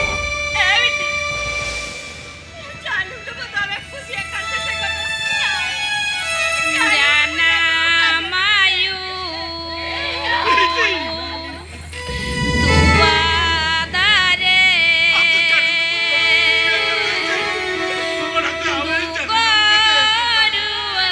ᱮ ᱵᱤᱴᱤ᱾ ᱡᱟᱹᱱᱩᱢ ᱫᱚ ᱫᱚᱢᱮᱢ ᱠᱩᱥᱤᱭᱟᱜ ᱠᱟᱱ ᱛᱟᱦᱮᱸ ᱥᱮ ᱜᱚᱫᱚ? ᱡᱟᱱᱟᱢ ᱟᱭᱩ᱾ ᱛᱚᱣᱟ ᱫᱟᱨᱮ᱾ ᱜᱚᱨᱩᱣᱟᱹ᱾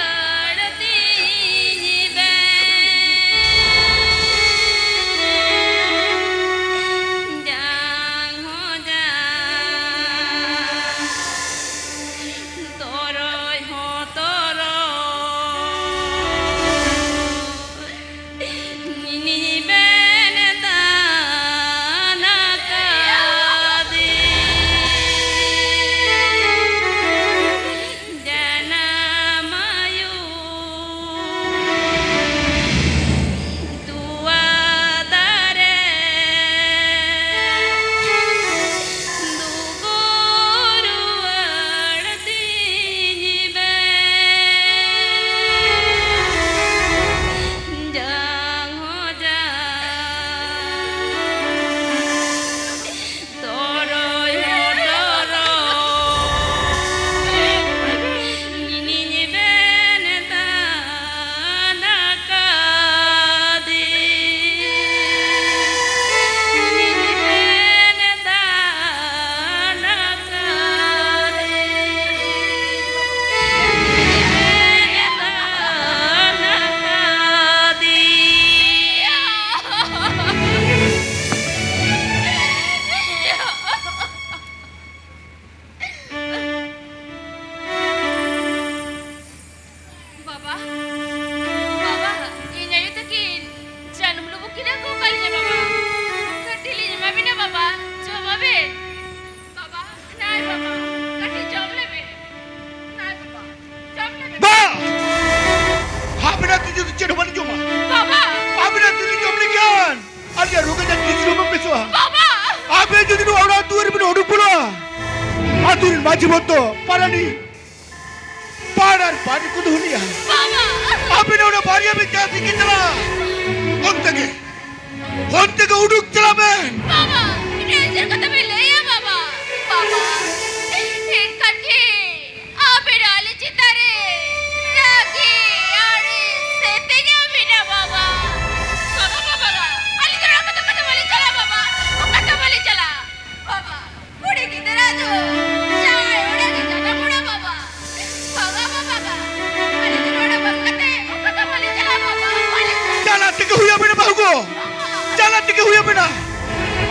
ᱚᱲᱟᱜ ᱫᱩᱣᱟᱹᱨ ᱵᱤᱱ ᱩᱰᱩᱠ ᱵᱚᱞᱚᱜᱼᱟ, ᱟᱹᱛᱩ ᱨᱮᱱ ᱢᱟᱹᱡᱷᱤ ᱵᱚᱱᱫᱚ, ᱯᱟᱨᱟᱱᱤᱠ, ᱯᱟᱲ ᱟᱨ ᱯᱟᱨᱤ ᱠᱚᱫᱚ ᱦᱩᱱᱤᱭᱟ᱾ ᱟᱹᱵᱤᱱ ᱚᱱᱟ ᱵᱟᱨᱭᱟ ᱵᱤᱱ ᱪᱟᱥ ᱤᱫᱤ ᱠᱟᱱᱟ᱾ ᱚᱱᱛᱮ ᱜᱮ, ᱚᱱᱛᱮ ᱜᱮ ᱩᱰᱩᱠ ᱪᱟᱞᱟᱜ ᱵᱮᱱ᱾ ᱵᱟᱵᱟ, ᱱᱤᱭᱟᱹ ᱪᱮᱫ ᱠᱟᱛᱷᱟ ᱵᱤᱱ ᱞᱟᱹᱭᱟ ᱵᱟᱵᱟ? ᱵᱟᱵᱟ, ᱮᱱᱠᱷᱟᱱ ᱠᱤ ᱟᱹᱵᱤᱱ ᱟᱞᱮ ᱪᱮᱛᱟᱱ ᱨᱮ ᱨᱟᱹᱜᱤ ᱟᱹᱲᱤᱥ ᱥᱮ ᱛᱮᱜᱮ ᱢᱮᱱᱟᱜ ᱵᱟᱵᱟ? ᱵᱟᱵᱟ, ᱵᱟᱵᱟ, ᱵᱟᱵᱟ, ᱟᱹᱞᱤᱧ ᱫᱚ ᱚᱱᱟ ᱠᱚᱫᱚ ᱚᱠᱟ ᱛᱮᱦᱚᱸ ᱵᱟᱹᱞᱤᱧ ᱪᱟᱞᱟᱜᱼᱟ ᱵᱟᱵᱟ, ᱚᱠᱟ ᱛᱮᱦᱚᱸ ᱵᱟᱹᱞᱤᱧ ᱪᱟᱞᱟᱜᱼᱟ ᱵᱟᱵᱟ᱾ ᱠᱩᱲᱤ ᱜᱤᱫᱽᱨᱟᱹ ᱫᱚ ᱡᱟᱶᱟᱭ ᱚᱲᱟᱜ ᱨᱮ ᱡᱟᱱᱟᱢ ᱚᱲᱟᱜ ᱵᱟᱵᱟ᱾ ᱵᱟᱵᱟ, ᱵᱟᱵᱟ, ᱵᱟᱵᱟ, ᱟᱹᱞᱤᱧ ᱫᱚ ᱱᱚᱰᱮ ᱵᱟᱹᱜᱤ ᱠᱟᱛᱮ ᱚᱠᱟ ᱛᱮᱦᱚᱸ ᱵᱟᱹᱞᱤᱧ ᱪᱟᱞᱟᱜᱼᱟ ᱵᱟᱵᱟ, ᱵᱟᱹᱞᱤᱧ ᱪᱟᱞᱟᱜᱼᱟ᱾ ᱪᱟᱞᱟᱜ ᱛᱮᱜᱮ ᱦᱩᱭ ᱟᱵᱮᱱᱟ ᱵᱟᱹᱦᱩ ᱜᱚ, ᱪᱟᱞᱟᱜ ᱛᱮᱜᱮ ᱦᱩᱭ ᱟᱵᱮᱱᱟ᱾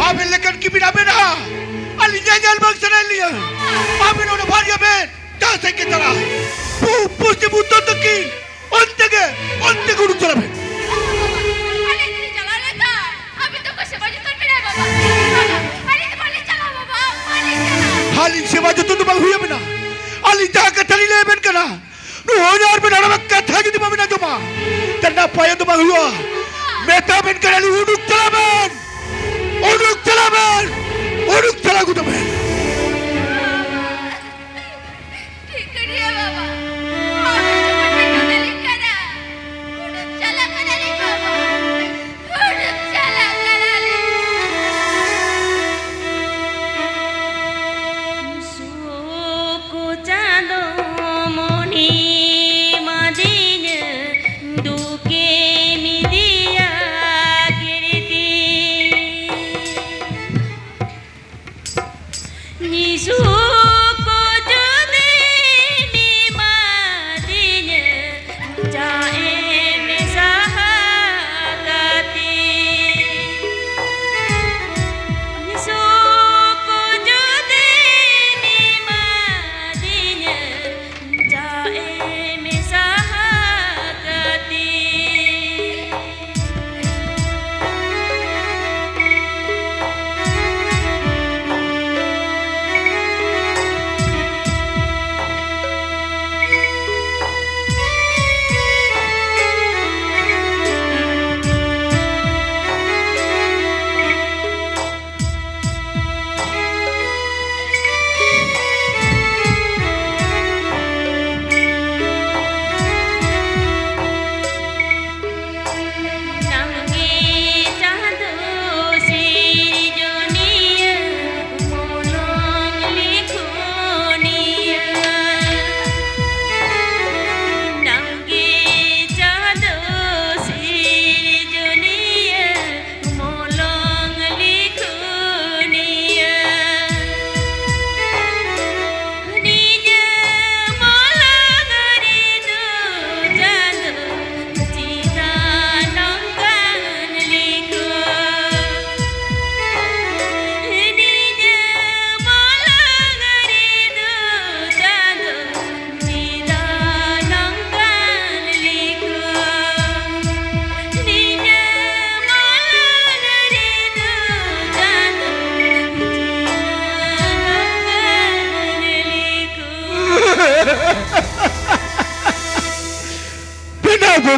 ᱟᱵᱮᱱ ᱞᱮᱠᱟᱱ ᱠᱤ ᱵᱤᱱ ᱟᱵᱮᱱᱟ? ᱟᱹᱞᱤᱧ ᱧᱮᱧᱮᱞ ᱵᱟᱝ ᱥᱟᱱᱟᱭᱮᱫ ᱞᱤᱧᱟ᱾ ᱟᱵᱮᱱ ᱚᱸᱰᱮ ᱵᱟᱨᱭᱟ ᱵᱮᱱ ᱡᱟᱦᱟᱸ ᱥᱮᱫ ᱜᱮ ᱪᱟᱞᱟᱜ, ᱯᱩ-, ᱯᱚᱥᱪᱤᱢ ᱩᱛᱛᱚᱨ ᱫᱚᱠᱠᱷᱤᱱ, ᱚᱱᱛᱮ ᱜᱮ, ᱚᱱᱛᱮ ᱜᱮ ᱩᱰᱩᱠ ᱪᱟᱞᱟᱜ ᱵᱮᱱ᱾ ᱟᱹᱞᱤᱧ ᱫᱚᱞᱤᱧ ᱪᱟᱞᱟᱣ ᱞᱮᱱᱠᱷᱟᱱ ᱟᱹᱵᱤᱱ ᱫᱚ ᱚᱠᱚᱭ ᱥᱮᱵᱟ ᱡᱚᱛᱚᱱ ᱵᱮᱱᱟᱭ ᱵᱟᱵᱟ? ᱵᱟᱵᱟ, ᱟᱹᱞᱤᱧ ᱫᱚ ᱵᱟᱹᱞᱤᱧ ᱪᱟᱞᱟᱜᱼᱟ ᱵᱟᱵᱟ, ᱵᱟᱹᱞᱤᱧ ᱪᱟᱞᱟᱜᱼᱟ᱾ ᱟᱹᱞᱤᱧ ᱥᱮᱵᱟ ᱡᱚᱛᱚᱱ ᱫᱚ ᱵᱟᱝ ᱦᱩᱭ ᱟᱵᱮᱱᱟ᱾ ᱟᱹᱞᱤᱧ ᱡᱟᱦᱟᱸ ᱠᱟᱛᱷᱟ ᱞᱤᱧ ᱞᱟᱹᱭ ᱟᱵᱮᱱ ᱠᱟᱱᱟ, ᱱᱚᱜᱼᱚᱭ ᱟᱨ ᱵᱮᱱ ᱦᱟᱲᱟᱢᱟᱜ ᱠᱟᱛᱷᱟ ᱡᱩᱫᱤ ᱵᱟᱵᱮᱱ ᱟᱸᱡᱚᱢᱟ, ᱛᱟᱦᱞᱮ ᱱᱟᱯᱟᱭ ᱫᱚ ᱵᱟᱝ ᱦᱩᱭᱩᱜᱼᱟ᱾ ᱢᱮᱛᱟ ᱵᱮᱱ ᱠᱟᱱᱟᱞᱤᱧ, ᱩᱰᱩᱠ ᱪᱟᱞᱟᱜ ᱵᱮᱱ, ᱩᱰᱩᱠ ᱪᱟᱞᱟᱜ ᱵᱮᱱ, ᱩᱰᱩᱠ ᱪᱟᱞᱟᱣ ᱜᱚᱫᱚᱜ ᱵᱮᱱ᱾ ᱴᱷᱤᱠᱟᱹᱱ ᱜᱮᱭᱟ ᱵᱟᱵᱟ, ᱟᱵᱮᱱ ᱡᱚᱠᱷᱚᱱ ᱵᱮᱱ ᱢᱮᱛᱟᱞᱤᱧ ᱠᱟᱱᱟ, ᱩᱰᱩᱠ ᱪᱟᱞᱟᱜ ᱠᱟᱱᱟᱞᱤᱧ ᱵᱟᱵᱟ, ᱩᱰᱩᱠ ᱪᱟᱞᱟᱜ ᱠᱟᱱᱟᱞᱤᱧ᱾ ᱥᱩᱠ ᱪᱟᱸᱫᱚ ᱢᱚᱱᱤ ᱢᱟᱫᱤᱧ ᱫᱩᱠᱮᱢ ᱤᱫᱤᱭᱟ ᱠᱤᱨᱤᱛᱤ᱾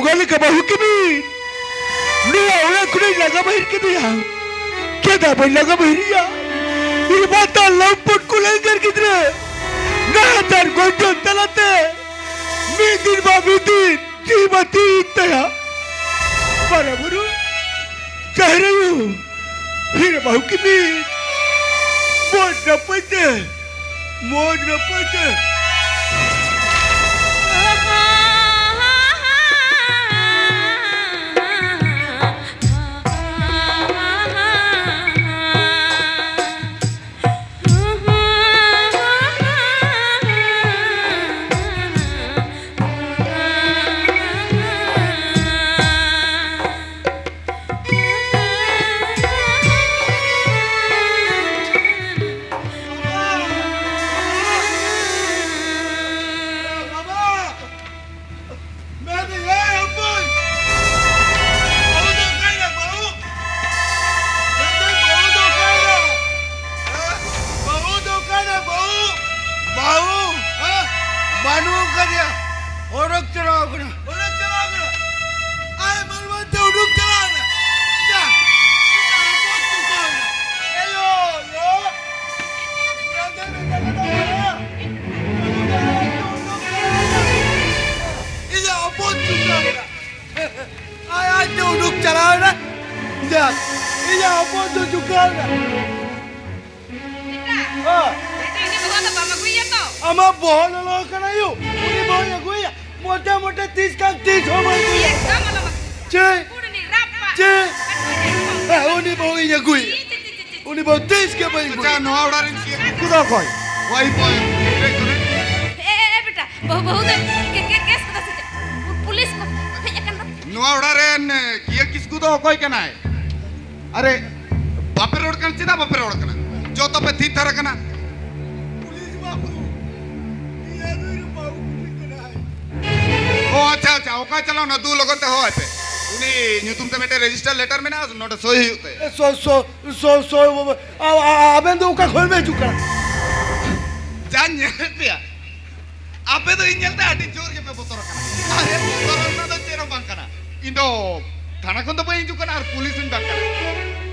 ᱚᱠᱟ ᱞᱮᱠᱟ ᱵᱟᱹᱦᱩ ᱠᱤᱱᱤ? ᱱᱚᱣᱟ ᱚᱲᱟᱜ ᱠᱷᱚᱱᱤᱧ ᱞᱟᱜᱟ ᱵᱟᱹᱦᱤᱨ ᱠᱮᱫᱮᱭᱟ᱾ ᱪᱮᱫᱟᱜ ᱵᱟᱹᱧ ᱞᱟᱜᱟ ᱵᱟᱹᱦᱤᱨᱤᱭᱟ? ᱤᱧ ᱢᱟᱛᱟᱞ ᱞᱚᱢᱯᱚᱴ ᱠᱚ ᱞᱮᱸᱜᱮᱨ ᱜᱤᱫᱽᱨᱟᱹ᱾ ᱱᱟᱦᱟᱪᱟᱨ ᱜᱚᱡᱚᱱ ᱛᱟᱞᱟᱛᱮ ᱢᱤᱫ ᱫᱤᱱ ᱵᱟ ᱢᱤᱫ ᱫᱤᱱ ᱡᱤᱣᱤ ᱵᱟᱹᱛᱤ ᱛᱟᱭᱟ᱾ ᱢᱟᱨᱟᱝ ᱵᱩᱨᱩ, ᱡᱟᱦᱮᱨ ᱟᱭᱳ, ᱦᱤᱨᱟᱹ ᱵᱟᱹᱦᱩ ᱠᱤᱱᱤ ᱢᱚᱡᱽ ᱱᱟᱯᱟᱭ ᱛᱮ, ᱢᱚᱡᱽ ᱱᱟᱯᱟᱭ ᱛᱮ᱾ ᱢᱮᱱᱫᱟᱹᱧ, ᱮᱭ ᱦᱚᱯᱚᱱ! ᱵᱟᱹᱦᱩ ᱫᱚ ᱚᱠᱟᱭᱮᱱᱟ, ᱵᱟᱹᱦᱩ? ᱢᱮᱱᱫᱟᱹᱧ, ᱵᱟᱹᱦᱩ ᱫᱚ ᱚᱠᱟᱭᱮᱱᱟ? ᱦᱮᱸ? ᱵᱟᱹᱦᱩ ᱫᱚ ᱚᱠᱟᱭᱮᱱᱟ, ᱵᱟᱹᱦᱩ? ᱵᱟᱹᱦᱩ! ᱦᱮᱸ? ᱵᱟᱹᱱᱩᱜ ᱟᱠᱟᱫᱮᱭᱟ᱾ ᱚᱰᱚᱠ ᱪᱟᱞᱟᱣ ᱟᱠᱟᱱᱟ᱾ ᱚᱰᱚᱠ ᱪᱟᱞᱟᱣ ᱟᱠᱟᱱᱟ? ᱟᱭ ᱢᱟᱱᱣᱟ ᱛᱮ ᱩᱰᱩᱠ ᱪᱟᱞᱟᱣ ᱮᱱᱟ᱾ ᱡᱟ, ᱡᱟ, ᱦᱚᱯᱚᱱ ᱪᱩᱠᱟᱹᱣ ᱮᱱᱟ᱾ ᱮᱭᱳ, ᱭᱳ! ᱤᱧᱟᱜ ᱦᱚᱯᱚᱱ ᱪᱩᱠᱟᱹᱣ ᱮᱱᱟ᱾ ᱟᱡ ᱟᱡ ᱛᱮ ᱩᱰᱩᱠ ᱪᱟᱞᱟᱣ ᱮᱱᱟ᱾ ᱧᱮᱞ, ᱤᱧᱟᱜ ᱦᱚᱯᱚᱱ ᱫᱚ ᱪᱩᱠᱟᱹᱣ ᱮᱱᱟ᱾ ᱵᱮᱴᱟ, ᱦᱮᱸ᱾ ᱵᱮᱴᱟ, ᱩᱱᱤ ᱵᱟᱹᱦᱩ ᱫᱚ ᱵᱟᱢ ᱟᱹᱜᱩᱭᱮᱭᱟ ᱛᱚ? ᱟᱢᱟᱜ ᱵᱚᱦᱚᱜ ᱞᱚᱞᱚ ᱠᱟᱱᱟ ᱭᱩ᱾ ᱩᱱᱤ ᱵᱟᱹᱦᱩᱧ ᱟᱹᱜᱩᱭᱮᱭᱟ᱾ ᱢᱚᱴᱮ ᱢᱚᱴᱮ ᱛᱤᱥ ᱠᱷᱟᱱ ᱛᱤᱥ ᱦᱚᱸ ᱵᱟᱹᱧ ᱟᱹᱜᱩᱭᱮᱭᱟ᱾ ᱮᱠᱫᱚᱢ ᱟᱞᱚᱢ ᱟᱹᱜᱩᱭᱟ᱾ ᱪᱮ? ᱩᱰᱱᱤ ᱨᱟᱯᱟᱜ᱾ ᱪᱮ? ᱦᱮᱸ, ᱩᱱᱤ ᱵᱟᱹᱦᱩᱧ ᱟᱹᱜᱩᱭᱮᱭᱟ᱾ ᱪᱮ, ᱪᱮ, ᱪᱮ, ᱪᱮ, ᱪᱮ? ᱩᱱᱤ ᱵᱟᱹᱦᱩ ᱛᱤᱥ ᱜᱮ ᱵᱟᱹᱧ ᱟᱪᱪᱷᱟ, ᱟᱹᱜᱩᱭᱮᱭᱟ᱾ ᱱᱚᱣᱟ ᱚᱲᱟᱜ ᱨᱮᱱ ᱪᱮᱫ ᱠᱚ ᱫᱚ ᱚᱠᱚᱭ? ᱚᱠᱚᱭ ᱠᱚ? ᱮ, ᱮ, ᱮ, ᱵᱮᱴᱟ, ᱵᱟᱹᱦᱩ, ᱵᱟᱹᱦᱩ ᱫᱚ ᱠᱮ-, ᱠᱮ-, ᱠᱮᱥ ᱠᱟᱫᱟ ᱥᱮ ᱪᱮᱫ? ᱯᱩ-, ᱯᱩᱞᱤᱥ ᱠᱚ ᱦᱮᱡ ᱟᱠᱟᱱ ᱫᱚ᱾ ᱱᱚᱣᱟ ᱚᱲᱟᱜ ᱨᱮᱱ, ᱮ, ᱠᱤᱭᱟᱹ ᱠᱤᱥᱠᱩ ᱫᱚ ᱚᱠᱚᱭ ᱠᱟᱱᱟᱭ? ᱟᱨᱮ, ᱵᱟᱯᱮ ᱨᱚᱲ ᱠᱟᱱᱟ, ᱪᱮᱫᱟᱜ ᱵᱟᱯᱮ ᱨᱚᱲ ᱠᱟᱱᱟ? ᱡᱚᱛᱚ ᱯᱮ ᱛᱷᱤᱨ ᱛᱷᱟᱨ ᱟᱠᱟᱱᱟ᱾ ᱯᱩᱞᱤᱥ ᱵᱟᱹᱵᱩ, ᱱᱤᱭᱟᱹ ᱱᱩᱭ ᱨᱮ ᱵᱟᱹᱦᱩ ᱠᱩᱲᱤ ᱠᱟᱱᱟᱭ᱾ ᱚ, ᱟᱪᱪᱷᱟ, ᱟᱪᱪᱷᱟ, ᱚᱠᱟ ᱪᱟᱞᱟᱣ ᱱᱟ? ᱫᱩ ᱞᱚᱜᱚᱱ ᱛᱮ ᱦᱚᱦᱚ ᱟᱭ ᱯᱮ᱾ ᱩᱱᱤ ᱧᱩᱛᱩᱢ ᱛᱮ ᱢᱤᱫᱴᱮᱱ ᱨᱮᱡᱤᱥᱴᱟᱨ ᱞᱮᱴᱟᱨ ᱢᱮᱱᱟᱜᱼᱟ, ᱱᱚᱰᱮ ᱥᱳᱭ ᱦᱩᱭᱩᱜ ᱛᱟᱭᱟ᱾ ᱮ, ᱥᱳ-, ᱥᱳ-, ᱥᱳ-, ᱥᱳᱭ ᱵᱟᱹᱵᱩ, ᱟ-, ᱟ-, ᱟᱵᱮᱱ ᱫᱚ ᱚᱠᱟ ᱠᱷᱚᱱ ᱵᱮᱱ ᱦᱤᱡᱩᱜ ᱠᱟᱱᱟ? ᱡᱟᱧ ᱧᱮᱞᱮᱫ ᱯᱮᱭᱟ, ᱟᱯᱮ ᱫᱚ ᱤᱧ ᱧᱮᱞᱛᱮ ᱟᱹᱰᱤ ᱡᱳᱨ ᱜᱮᱯᱮ ᱵᱚᱛᱚᱨ ᱟᱠᱟᱱᱟ᱾ ᱟᱨᱮ, ᱵᱚᱛᱚᱨ ᱨᱮᱱᱟᱜ ᱫᱚ ᱪᱮᱫ ᱵᱟᱝ ᱠᱟᱱᱟ᱾ ᱤᱧ ᱫᱚ ᱛᱷᱟᱱᱟ ᱠᱷᱚᱱ ᱫᱚ ᱵᱟᱹᱧ ᱦᱤᱡᱩᱜ ᱠᱟᱱᱟ ᱟᱨ ᱯᱩᱞᱤᱥ ᱦᱚᱸᱧ ᱵᱟᱝ ᱠᱟᱱᱟ᱾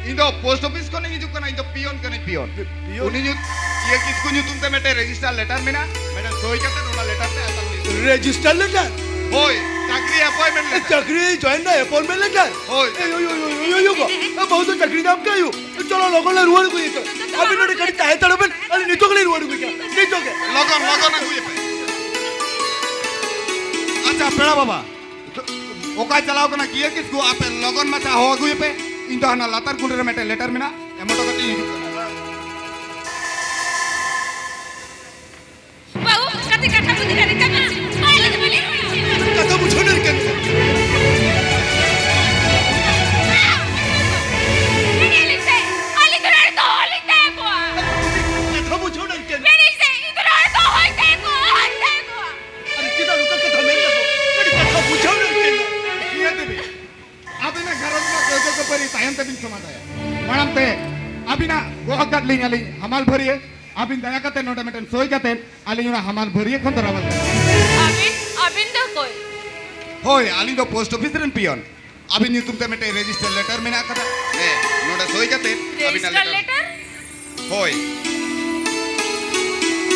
ᱤᱧ ᱫᱚ ᱯᱳᱥᱴ ᱚᱯᱷᱤᱥ ᱠᱷᱚᱱᱤᱧ ᱦᱤᱡᱩᱜ ᱠᱟᱱᱟ, ᱤᱧ ᱫᱚ ᱯᱤᱭᱚᱱ ᱠᱟᱹᱱᱟᱹᱧ, ᱯᱤᱭᱚᱱ᱾ ᱯᱤᱭᱚᱱ? ᱩᱱᱤ ᱧᱩᱛ-, ᱤᱭᱟᱹ ᱠᱤᱥᱠᱩ ᱧᱩᱛᱩᱢ ᱛᱮ ᱢᱤᱫᱴᱮᱱ ᱨᱮᱡᱤᱥᱴᱟᱨ ᱞᱮᱴᱟᱨ ᱢᱮᱱᱟᱜᱼᱟ, ᱢᱤᱫᱴᱮᱱ ᱥᱳᱭ ᱠᱟᱛᱮ ᱚᱱᱟ ᱞᱮᱴᱟᱨ ᱛᱮ ᱟᱛᱟᱝ ᱦᱩᱭᱩᱜᱼᱟ᱾ Register letter? ᱦᱳᱭ, ᱪᱟᱹᱠᱨᱤ ᱮᱯᱚᱭᱮᱱᱴᱢᱮᱱᱴ ᱞᱮᱴᱟᱨ᱾ ᱪᱟᱹᱠᱨᱤ ᱡᱚᱭᱮᱱ ᱨᱮᱱᱟᱜ ᱮᱯᱚᱭᱮᱱᱴᱢᱮᱱᱴ ᱞᱮᱴᱟᱨ? ᱦᱳᱭ᱾ ᱮᱭ, ᱳᱭ, ᱳᱭ, ᱳᱭ, ᱳᱭ, ᱳᱭ, ᱳᱭ, ᱳᱭ, ᱵᱟᱹᱦᱩ ᱫᱚ ᱪᱟᱹᱠᱨᱤ ᱧᱟᱢ ᱠᱮᱫ ᱟᱭᱩ᱾ ᱪᱚᱞᱚ, ᱞᱚᱜᱚᱱ ᱞᱮ ᱨᱩᱣᱟᱹᱲ ᱟᱹᱜᱩᱭᱮ ᱠᱟᱱᱟ᱾ ᱟᱹᱵᱤᱱ ᱱᱚᱰᱮ ᱠᱟᱹᱴᱤᱡ ᱛᱟᱦᱮᱸ ᱦᱟᱛᱟᱲᱚᱜ ᱵᱮᱱ, ᱟᱹᱞᱤᱧ ᱱᱤᱛᱚᱜ ᱜᱮᱞᱤᱧ ᱨᱩᱣᱟᱹᱲ ᱟᱹᱜᱩᱭᱮ ᱠᱟᱱᱟ, ᱱᱤᱛᱚᱜ ᱜᱮ᱾ ᱞᱚᱜᱚᱱ, ᱞᱚᱜᱚᱱ ᱟᱹᱜᱩᱭᱮ ᱯᱮ᱾ ᱟᱪᱪᱷᱟ, ᱯᱮᱲᱟ ᱵᱟᱵᱟ, ᱚᱠᱟᱭ ᱪᱟᱞᱟᱣ ᱠᱟᱱᱟ ᱠᱤᱭᱟᱹ ᱠᱤᱥᱠᱩ? ᱟᱯᱮ ᱞᱚᱜᱚᱱ ᱢᱟᱪᱷᱟ ᱦᱚᱦᱚ ᱟᱹᱜᱩᱭᱮ ᱯᱮ᱾ ᱤᱧ ᱫᱚ ᱦᱟᱱᱟ ᱞᱟᱛᱟᱨ ᱠᱩᱞᱦᱤ ᱨᱮ ᱢᱤᱫᱴᱮᱱ ᱞᱮᱴᱟᱨ ᱢᱮᱱᱟᱜᱼᱟ, ᱮᱢ ᱦᱚᱴᱚ ᱠᱟᱛᱮ ᱤᱧ ᱦᱤᱡᱩᱜ ᱠᱟᱱᱟ᱾ ᱵᱟᱹᱵᱩ, ᱠᱟᱛᱮ ᱠᱟᱛᱷᱟ ᱵᱩᱡᱷᱟᱹᱣ ᱫᱟᱲᱮ ᱠᱟᱱᱟ᱾ ᱟᱞᱮ ᱫᱚ ᱵᱟᱞᱮ ᱠᱟᱛᱷᱟ ᱵᱩᱡᱷᱟᱹᱣ ᱫᱟᱲᱮ ᱠᱟᱱᱟ᱾ ᱟᱹᱞᱤᱧ ᱫᱚ ᱱᱚᱰᱮ ᱫᱚᱦᱚ ᱞᱤᱧ ᱛᱟᱦᱮᱸ ᱠᱚᱜᱼᱟ᱾ ᱠᱟᱛᱷᱟ ᱵᱩᱡᱷᱟᱹᱣ ᱫᱟᱲᱮ ᱠᱟᱱᱟ᱾ ᱢᱮᱱᱮᱫ ᱥᱮ, ᱤᱧ ᱫᱚ ᱱᱚᱰᱮ ᱫᱚᱦᱚ ᱞᱤᱧ ᱛᱟᱦᱮᱸ ᱠᱚᱜᱼᱟ, ᱦᱚᱦᱚ ᱞᱤᱧ ᱛᱟᱦᱮᱸ ᱠᱚᱜᱼᱟ᱾ ᱟᱨ ᱪᱮᱫᱟᱜ ᱱᱚᱝᱠᱟ ᱠᱟᱛᱷᱟ ᱢᱮᱱ ᱫᱟᱠᱚ? ᱠᱟᱹᱴᱤᱡ ᱠᱟᱛᱷᱟ ᱵᱩᱡᱷᱟᱹᱣ ᱧᱚᱜ ᱠᱮᱫᱟ᱾ ᱤᱭᱟᱹ ᱛᱮᱵᱤᱱ, ᱟᱹᱵᱤᱱᱟᱜ ᱜᱷᱟᱨᱚᱸᱡᱽ ᱨᱮᱱᱟᱜ ᱠᱟᱹᱭᱡᱟᱹ ᱠᱷᱟᱹᱯᱟᱹᱨᱤ ᱛᱟᱭᱚᱢ ᱛᱮᱵᱤᱱ ᱥᱚᱢᱟᱫᱷᱟᱭᱟ᱾ ᱢᱟᱲᱟᱝ ᱛᱮ ᱟᱹᱵᱤᱱᱟᱜ ᱜᱚᱜ ᱟᱠᱟᱫ ᱞᱤᱧ ᱟᱹᱞᱤᱧ ᱦᱟᱢᱟᱞ ᱵᱷᱟᱹᱨᱭᱟᱹ, ᱟᱹᱵᱤᱱ ᱫᱟᱭᱟ ᱠᱟᱛᱮ ᱱᱚᱰᱮ ᱢᱤᱫᱴᱮᱱ ᱥᱳᱭ ᱠᱟᱛᱮ ᱟᱹᱞᱤᱧ ᱚᱱᱟ ᱦᱟᱢᱟᱞ ᱵᱷᱟᱹᱨᱭᱟᱹ ᱠᱷᱚᱱ ᱫᱚ ᱨᱟᱣᱟᱞ ᱠᱟᱱᱟ᱾ ᱟᱹᱵᱤᱱ, ᱟᱹᱵᱤᱱ ᱫᱚ ᱚᱠᱚᱭ? ᱦᱳᱭ, ᱟᱹᱞᱤᱧ ᱫᱚ ᱯᱳᱥᱴ ᱚᱯᱷᱤᱥ ᱨᱮᱱ ᱯᱤᱭᱚᱱ᱾ ᱟᱹᱵᱤᱱ ᱧᱩᱛᱩᱢ ᱛᱮ ᱢᱤᱫᱴᱮᱱ ᱨᱮᱡᱤᱥᱴᱟᱨ ᱞᱮᱴᱟᱨ ᱢᱮᱱᱟᱜ ᱟᱠᱟᱫᱟ᱾ ᱦᱮᱸ, ᱱᱚᱰᱮ ᱥᱳᱭ ᱠᱟᱛᱮ ᱟᱹᱵᱤᱱᱟᱜ ᱨᱮᱡᱤᱥᱴᱟᱨ ᱞᱮᱴᱟᱨ᱾ ᱞᱮᱴᱟᱨ? ᱦᱳᱭ᱾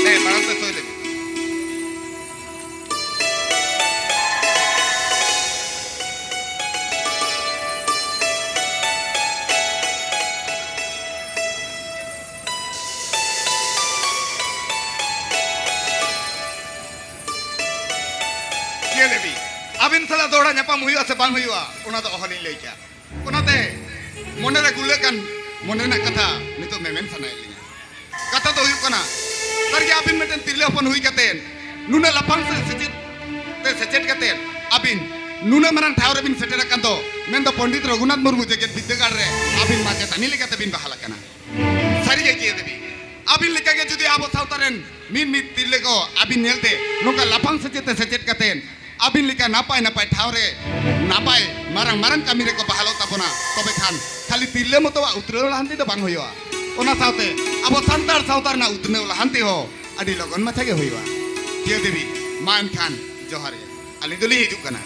ᱦᱮᱸ, ᱢᱟᱲᱟᱝ ᱛᱮ ᱥᱳᱭ ᱞᱮᱵᱤᱱ᱾ ᱤᱭᱟᱹ ᱞᱮᱵᱤᱱ, ᱟᱹᱵᱤᱱ ᱥᱟᱞᱟᱜ ᱫᱚᱦᱲᱟ ᱧᱟᱯᱟᱢ ᱦᱩᱭᱩᱜᱼᱟ ᱥᱮ ᱵᱟᱝ ᱦᱩᱭᱩᱜᱼᱟ, ᱚᱱᱟ ᱫᱚ ᱚᱦᱚᱞᱤᱧ ᱞᱟᱹᱭ ᱠᱮᱭᱟ᱾ ᱚᱱᱟᱛᱮ ᱢᱚᱱᱮᱨᱮ ᱜᱩᱞᱟᱹᱜ ᱠᱟᱱ, ᱢᱚᱱᱮ ᱨᱮᱱᱟᱜ ᱠᱟᱛᱷᱟ ᱱᱤᱛᱚᱜ ᱢᱮᱢᱮᱱ ᱥᱟᱱᱟᱭᱮᱫ ᱞᱤᱧᱟ᱾ ᱠᱟᱛᱷᱟ ᱫᱚ ᱦᱩᱭᱩᱜ ᱠᱟᱱᱟ, ᱥᱟᱹᱨᱤᱜᱮ ᱟᱹᱵᱤᱱ ᱢᱤᱫᱴᱮᱱ ᱛᱤᱨᱞᱟᱹ ᱦᱚᱯᱚᱱ ᱦᱩᱭ ᱠᱟᱛᱮ, ᱱᱩᱱᱟᱹᱜ ᱞᱟᱯᱷᱟᱝ ᱥᱮ ᱥᱮᱪᱮᱫ ᱛᱮ ᱥᱮᱪᱮᱫ ᱠᱟᱛᱮ, ᱟᱹᱵᱤᱱ ᱱᱩᱱᱟᱹᱜ ᱢᱟᱨᱟᱝ ᱴᱷᱟᱶ ᱨᱮᱵᱤᱱ ᱥᱮᱴᱮᱨ ᱟᱠᱟᱱ ᱫᱚ, ᱢᱮᱱᱫᱚ ᱯᱚᱱᱰᱤᱛ ᱨᱚᱜᱷᱩᱱᱟᱛᱷ ᱢᱩᱨᱢᱩ ᱡᱮᱜᱮᱛ ᱵᱤᱨᱫᱟᱹᱜᱟᱲ ᱨᱮ ᱟᱹᱵᱤᱱ ᱢᱟᱪᱮᱛᱟᱹᱱᱤ ᱞᱮᱠᱟᱛᱮ ᱵᱤᱱ ᱵᱟᱦᱟᱞ ᱟᱠᱟᱱᱟ᱾ ᱥᱟᱹᱨᱤᱜᱮ ᱠᱤᱭᱟᱹ ᱫᱮᱵᱤ, ᱟᱹᱵᱤᱱ ᱞᱮᱠᱟᱜᱮ ᱡᱩᱫᱤ ᱟᱵᱚ ᱥᱟᱶᱛᱟ ᱨᱮᱱ ᱢᱤᱫ ᱢᱤᱫ ᱛᱤᱨᱞᱟᱹ ᱠᱚ ᱟᱹᱵᱤᱱ ᱧᱮᱞᱛᱮ ᱱᱚᱝᱠᱟ ᱞᱟᱯᱷᱟᱝ ᱥᱮᱪᱮᱫ ᱛᱮ ᱥᱮᱪᱮᱫ ᱠᱟᱛᱮ ᱟᱹᱵᱤᱱ ᱞᱮᱠᱟ ᱱᱟᱯᱟᱭ ᱱᱟᱯᱟᱭ ᱴᱷᱟᱶ ᱨᱮ ᱱᱟᱯᱟᱭ ᱢᱟᱨᱟᱝ ᱢᱟᱨᱟᱝ ᱠᱟᱹᱢᱤ ᱨᱮᱠᱚ ᱵᱟᱦᱟᱞᱚᱜ ᱛᱟᱵᱚᱱᱟ, ᱛᱚᱵᱮ ᱠᱷᱟᱱ ᱠᱷᱟᱹᱞᱤ ᱛᱤᱨᱞᱟᱹ ᱢᱚᱛᱚᱣᱟᱜ ᱩᱛᱱᱟᱹᱣ ᱞᱟᱦᱟᱱᱛᱤ ᱫᱚ ᱵᱟᱝ ᱦᱩᱭᱩᱜᱼᱟ, ᱚᱱᱟ ᱥᱟᱶᱛᱮ ᱟᱵᱚ ᱥᱟᱱᱛᱟᱲ ᱥᱟᱶᱛᱟ ᱨᱮᱱᱟᱜ ᱩᱛᱱᱟᱹᱣ ᱞᱟᱦᱟᱱᱛᱤ ᱦᱚᱸ ᱟᱹᱰᱤ ᱞᱚᱜᱚᱱ ᱢᱟᱪᱷᱟ ᱜᱮ ᱦᱩᱭᱩᱜᱼᱟ᱾ ᱠᱤᱭᱟᱹ ᱫᱮᱵᱤ, ᱢᱟ ᱮᱱᱠᱷᱟᱱ ᱡᱚᱦᱟᱨ ᱜᱮ, ᱟᱹᱞᱤᱧ ᱫᱚᱞᱤᱧ ᱦᱤᱡᱩᱜ ᱠᱟᱱᱟ᱾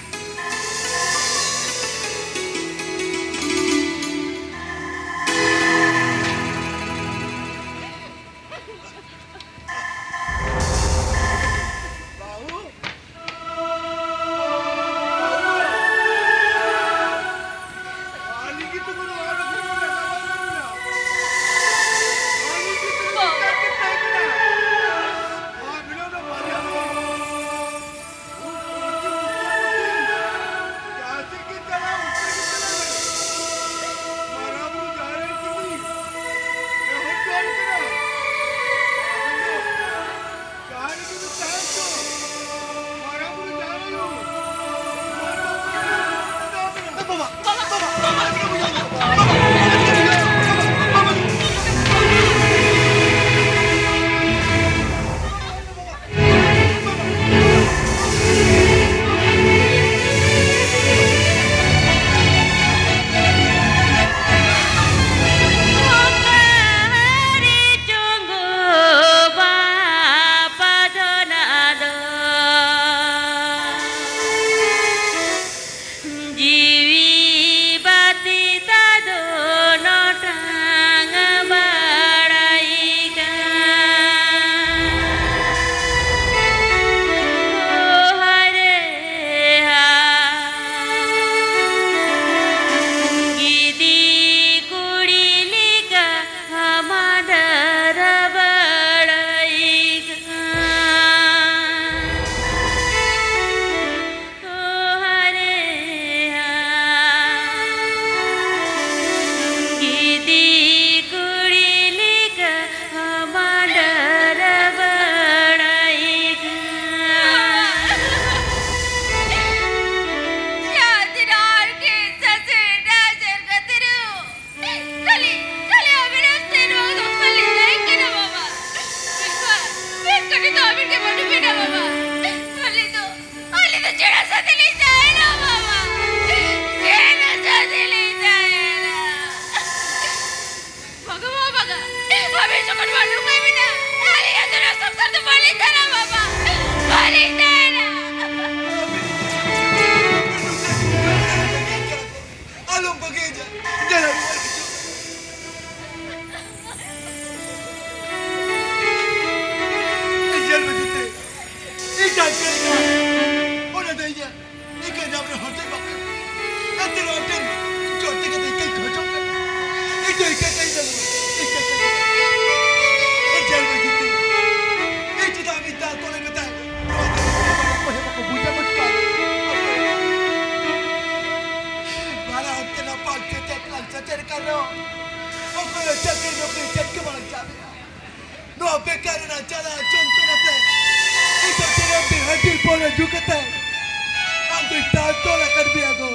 ᱛᱚᱞ ᱟᱠᱟᱫ ᱢᱮᱭᱟ ᱠᱚ᱾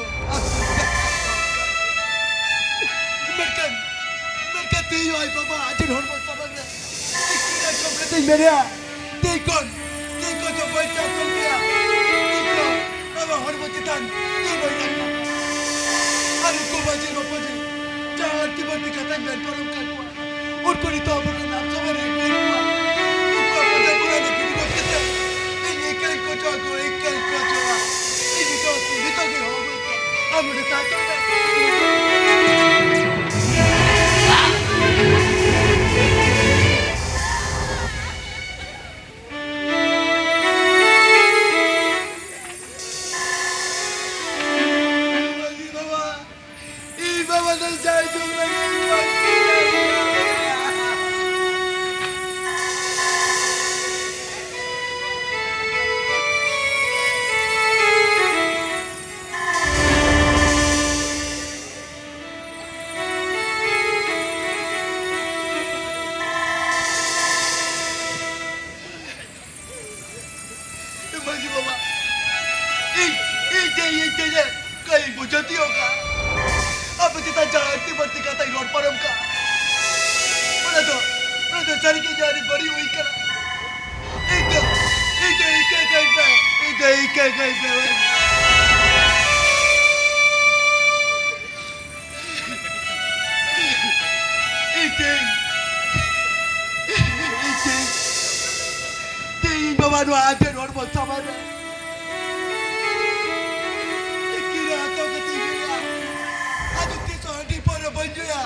ᱢᱮᱱᱠᱷᱟᱱ, ᱢᱮᱱᱠᱷᱟᱱ ᱛᱮᱦᱮᱧ ᱟᱡ ᱵᱟᱵᱟ ᱟᱡ ᱨᱮᱱ ᱦᱚᱲᱢᱚ ᱥᱟᱢᱟᱝ ᱨᱮ ᱤᱥᱤᱱ ᱟᱸᱡᱚᱢ ᱠᱟᱛᱮᱧ ᱢᱮᱱᱮᱫᱼᱟ, ᱛᱮᱦᱮᱧ ᱠᱷᱚᱱ, ᱛᱮᱦᱮᱧ ᱠᱷᱚᱱ ᱫᱚ ᱵᱟᱹᱧ ᱪᱟᱥ ᱦᱚᱪᱚ ᱢᱮᱭᱟ᱾ ᱛᱮᱦᱮᱧ ᱠᱷᱚᱱ ᱟᱢᱟᱜ ᱦᱚᱲᱢᱚ ᱪᱮᱛᱟᱱ ᱛᱤ ᱵᱟᱹᱧ ᱨᱟᱠᱟᱵᱟ᱾ ᱟᱨ ᱩᱱᱠᱩ ᱢᱟᱹᱡᱷᱤ ᱵᱟᱵᱟ ᱡᱮ ᱡᱟᱦᱟᱸ ᱟᱹᱰᱤ ᱵᱟᱹᱲᱛᱤ ᱠᱟᱛᱷᱟᱧ ᱢᱮᱱ ᱯᱟᱨᱚᱢ ᱠᱟᱜ ᱠᱚᱣᱟ, ᱩᱱᱠᱩ ᱱᱤᱛᱚᱜ ᱟᱵᱚᱨᱮᱱ ᱟᱵ ᱥᱚᱢᱟᱡᱽ ᱨᱮ ᱢᱮᱱᱟᱜ ᱠᱚᱣᱟ᱾ ᱩᱱᱠᱩ ᱟᱠᱚ ᱡᱟᱹᱛ ᱨᱮᱱ ᱜᱤᱫᱽᱨᱟᱹ ᱠᱚ ᱪᱮᱫ ᱤᱧ ᱤᱠᱟᱹᱧ ᱠᱚᱪᱚ ᱟᱠᱚ, ᱤᱠᱟᱹᱧ ᱠᱚᱪᱚ ᱟᱠᱚ᱾ ᱤᱧ ᱱᱤᱛᱚᱜ, ᱱᱤᱛᱚᱜ ᱜᱮ ᱦᱚᱦᱚ ᱟᱹᱜᱩᱭ ᱯᱮ᱾ ᱟᱢ ᱱᱚᱰᱮ ᱛᱟᱦᱮᱸ ᱦᱚᱪᱚ ᱢᱮ᱾ ᱢᱟᱹᱡᱷᱤ ᱵᱟᱵᱟ, ᱤᱧ ᱵᱟᱵᱟ ᱫᱚ ᱡᱟᱭ ᱡᱩᱜᱽ ᱞᱟᱹᱜᱤᱫ ᱤᱧ ᱵᱟᱹᱧ ᱪᱤᱱᱛᱟᱹ ᱞᱮᱫᱟ᱾ ᱢᱟᱹᱡᱷᱤ ᱵᱟᱵᱟ, ᱤᱧ, ᱤᱧ ᱛᱮ, ᱤᱧ ᱛᱮ, ᱤᱧ ᱛᱮ ᱠᱟᱹᱭ ᱵᱩᱡᱷᱟᱹᱣ ᱛᱤᱭᱳᱜ ᱠᱟᱜᱼᱟ᱾ ᱟᱯᱮ ᱪᱮᱛᱟᱱ ᱡᱟᱦᱟᱸ ᱟᱹᱲᱛᱤ ᱵᱟᱹᱲᱛᱤ ᱠᱟᱛᱷᱟᱧ ᱨᱚᱲ ᱯᱟᱨᱚᱢ ᱠᱟᱜᱼᱟ, ᱚᱱᱟ ᱫᱚ, ᱚᱱᱟ ᱫᱚ ᱥᱟᱹᱨᱤ ᱜᱮ ᱡᱟᱦᱟᱸ ᱟᱹᱰᱤ ᱵᱟᱹᱲᱤᱡ ᱦᱩᱭ ᱠᱟᱱᱟ᱾ ᱤᱧ ᱫᱚ, ᱤᱧ ᱫᱚ ᱤᱠᱟᱹ ᱠᱟᱹᱧ ᱯᱮ, ᱤᱧ ᱫᱚ ᱤᱠᱟᱹ ᱠᱟᱹᱧ ᱯᱮ᱾ ᱤᱧ ᱛᱮ, ᱤᱧ ᱛᱮ, ᱛᱮᱦᱮᱧ ᱵᱟᱵᱟ ᱱᱚᱣᱟ ᱟᱡ ᱨᱮᱱ ᱦᱚᱲᱢᱚ ᱥᱟᱢᱟᱝ ᱨᱮ ᱠᱤᱨᱟᱹ ᱦᱟᱛᱟᱣ ᱠᱟᱛᱮ ᱤᱧ ᱧᱩᱭᱟ᱾ ᱟᱫᱚ ᱛᱤᱥ ᱦᱚᱸ ᱦᱟᱺᱰᱤ ᱯᱟᱹᱣᱨᱟᱹ ᱵᱟᱹᱧ ᱧᱩᱭᱟ᱾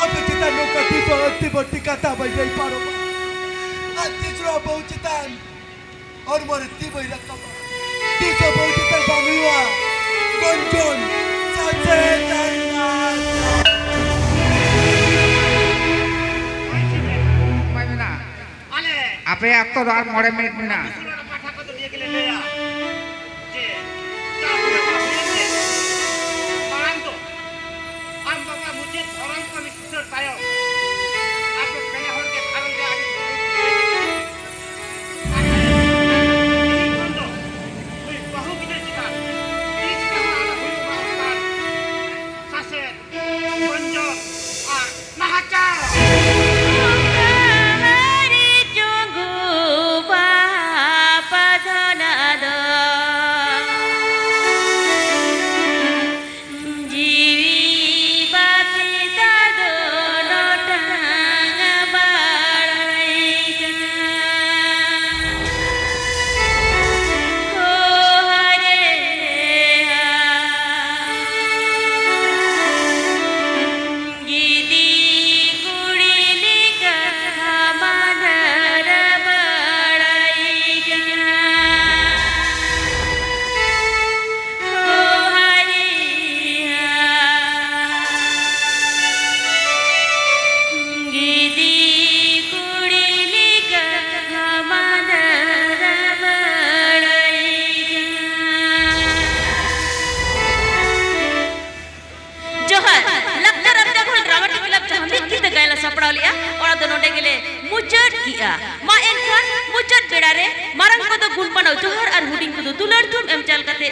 ᱟᱯᱮ ᱪᱮᱛᱟᱱ ᱱᱚᱝᱠᱟ ᱛᱤᱥ ᱦᱚᱸ ᱟᱹᱲᱛᱤ ᱵᱟᱹᱲᱛᱤ ᱠᱟᱛᱷᱟ ᱵᱟᱹᱧ ᱞᱟᱹᱭ ᱯᱟᱨᱚᱢᱟ᱾ ᱟᱨ ᱛᱤᱥ ᱨᱮᱦᱚᱸ ᱵᱟᱹᱦᱩ ᱪᱮᱛᱟᱱ ᱦᱚᱲᱢᱚ ᱨᱮ ᱛᱤ ᱵᱟᱹᱧ ᱨᱟᱠᱟᱵᱟ᱾ ᱛᱤᱥ ᱦᱚᱸ ᱵᱟᱹᱦᱩ ᱪᱮᱛᱟᱱ ᱵᱟᱝ ᱦᱩᱭᱩᱜᱼᱟ᱾ ᱜᱚᱱᱡᱚᱱ, ᱥᱟᱥᱮ ᱪᱟᱭᱱᱟ᱾ ᱚᱠᱚᱭ ᱢᱮᱱᱟ? ᱟᱞᱮ ᱟᱯᱮᱭᱟᱜ ᱚᱠᱛᱚ ᱫᱚ ᱟᱨ ᱢᱚᱬᱮ ᱢᱤᱱᱤᱴ ᱢᱮᱱᱟᱜᱼᱟ᱾ ᱫᱤᱥᱚᱢ ᱨᱮᱱᱟᱜ ᱯᱟᱦᱴᱟ ᱠᱚᱫᱚ ᱱᱤᱭᱟᱹ ᱜᱮᱞᱮ ᱞᱟᱹᱭᱟ ᱡᱮ ᱪᱟᱥ ᱨᱮ ᱵᱟᱝ ᱦᱩᱭᱩᱜ ᱨᱮ ᱢᱟᱲᱟᱝ ᱫᱚ ᱟᱢ ᱵᱟᱵᱟ ᱢᱩᱪᱟᱹᱫ ᱫᱷᱚᱨᱚᱢ ᱠᱟᱹᱢᱤ ᱥᱩᱥᱟᱹᱨ ᱛᱟᱭᱚᱢ ᱟᱯᱮ ᱯᱮᱲᱟ ᱦᱚᱲ ᱜᱮ ᱜᱷᱟᱨᱚᱸᱡᱽ ᱨᱮ ᱟᱹᱰᱤ ᱥᱩᱞᱩᱠ ᱛᱮ ᱟᱨ ᱛᱮᱦᱮᱧ ᱠᱷᱚᱱ ᱫᱚ ᱱᱩᱭ ᱵᱟᱹᱦᱩ ᱜᱤᱫᱟᱹᱨ ᱪᱮᱛᱟᱱ ᱢᱩᱪᱟᱹᱫ ᱠᱮᱜᱼᱟ᱾ ᱢᱟ ᱮᱱᱠᱷᱟᱱ ᱢᱩᱪᱟᱹᱫ ᱵᱮᱲᱟ ᱨᱮ ᱢᱟᱨᱟᱝ ᱠᱚᱫᱚ ᱜᱩᱱ ᱢᱟᱱᱟᱣ ᱡᱚᱦᱟᱨ ᱟᱨ ᱦᱩᱰᱤᱧ ᱠᱚᱫᱚ ᱫᱩᱞᱟᱹᱲ ᱛᱷᱩᱢ ᱮᱢ ᱪᱟᱞ ᱠᱟᱛᱮ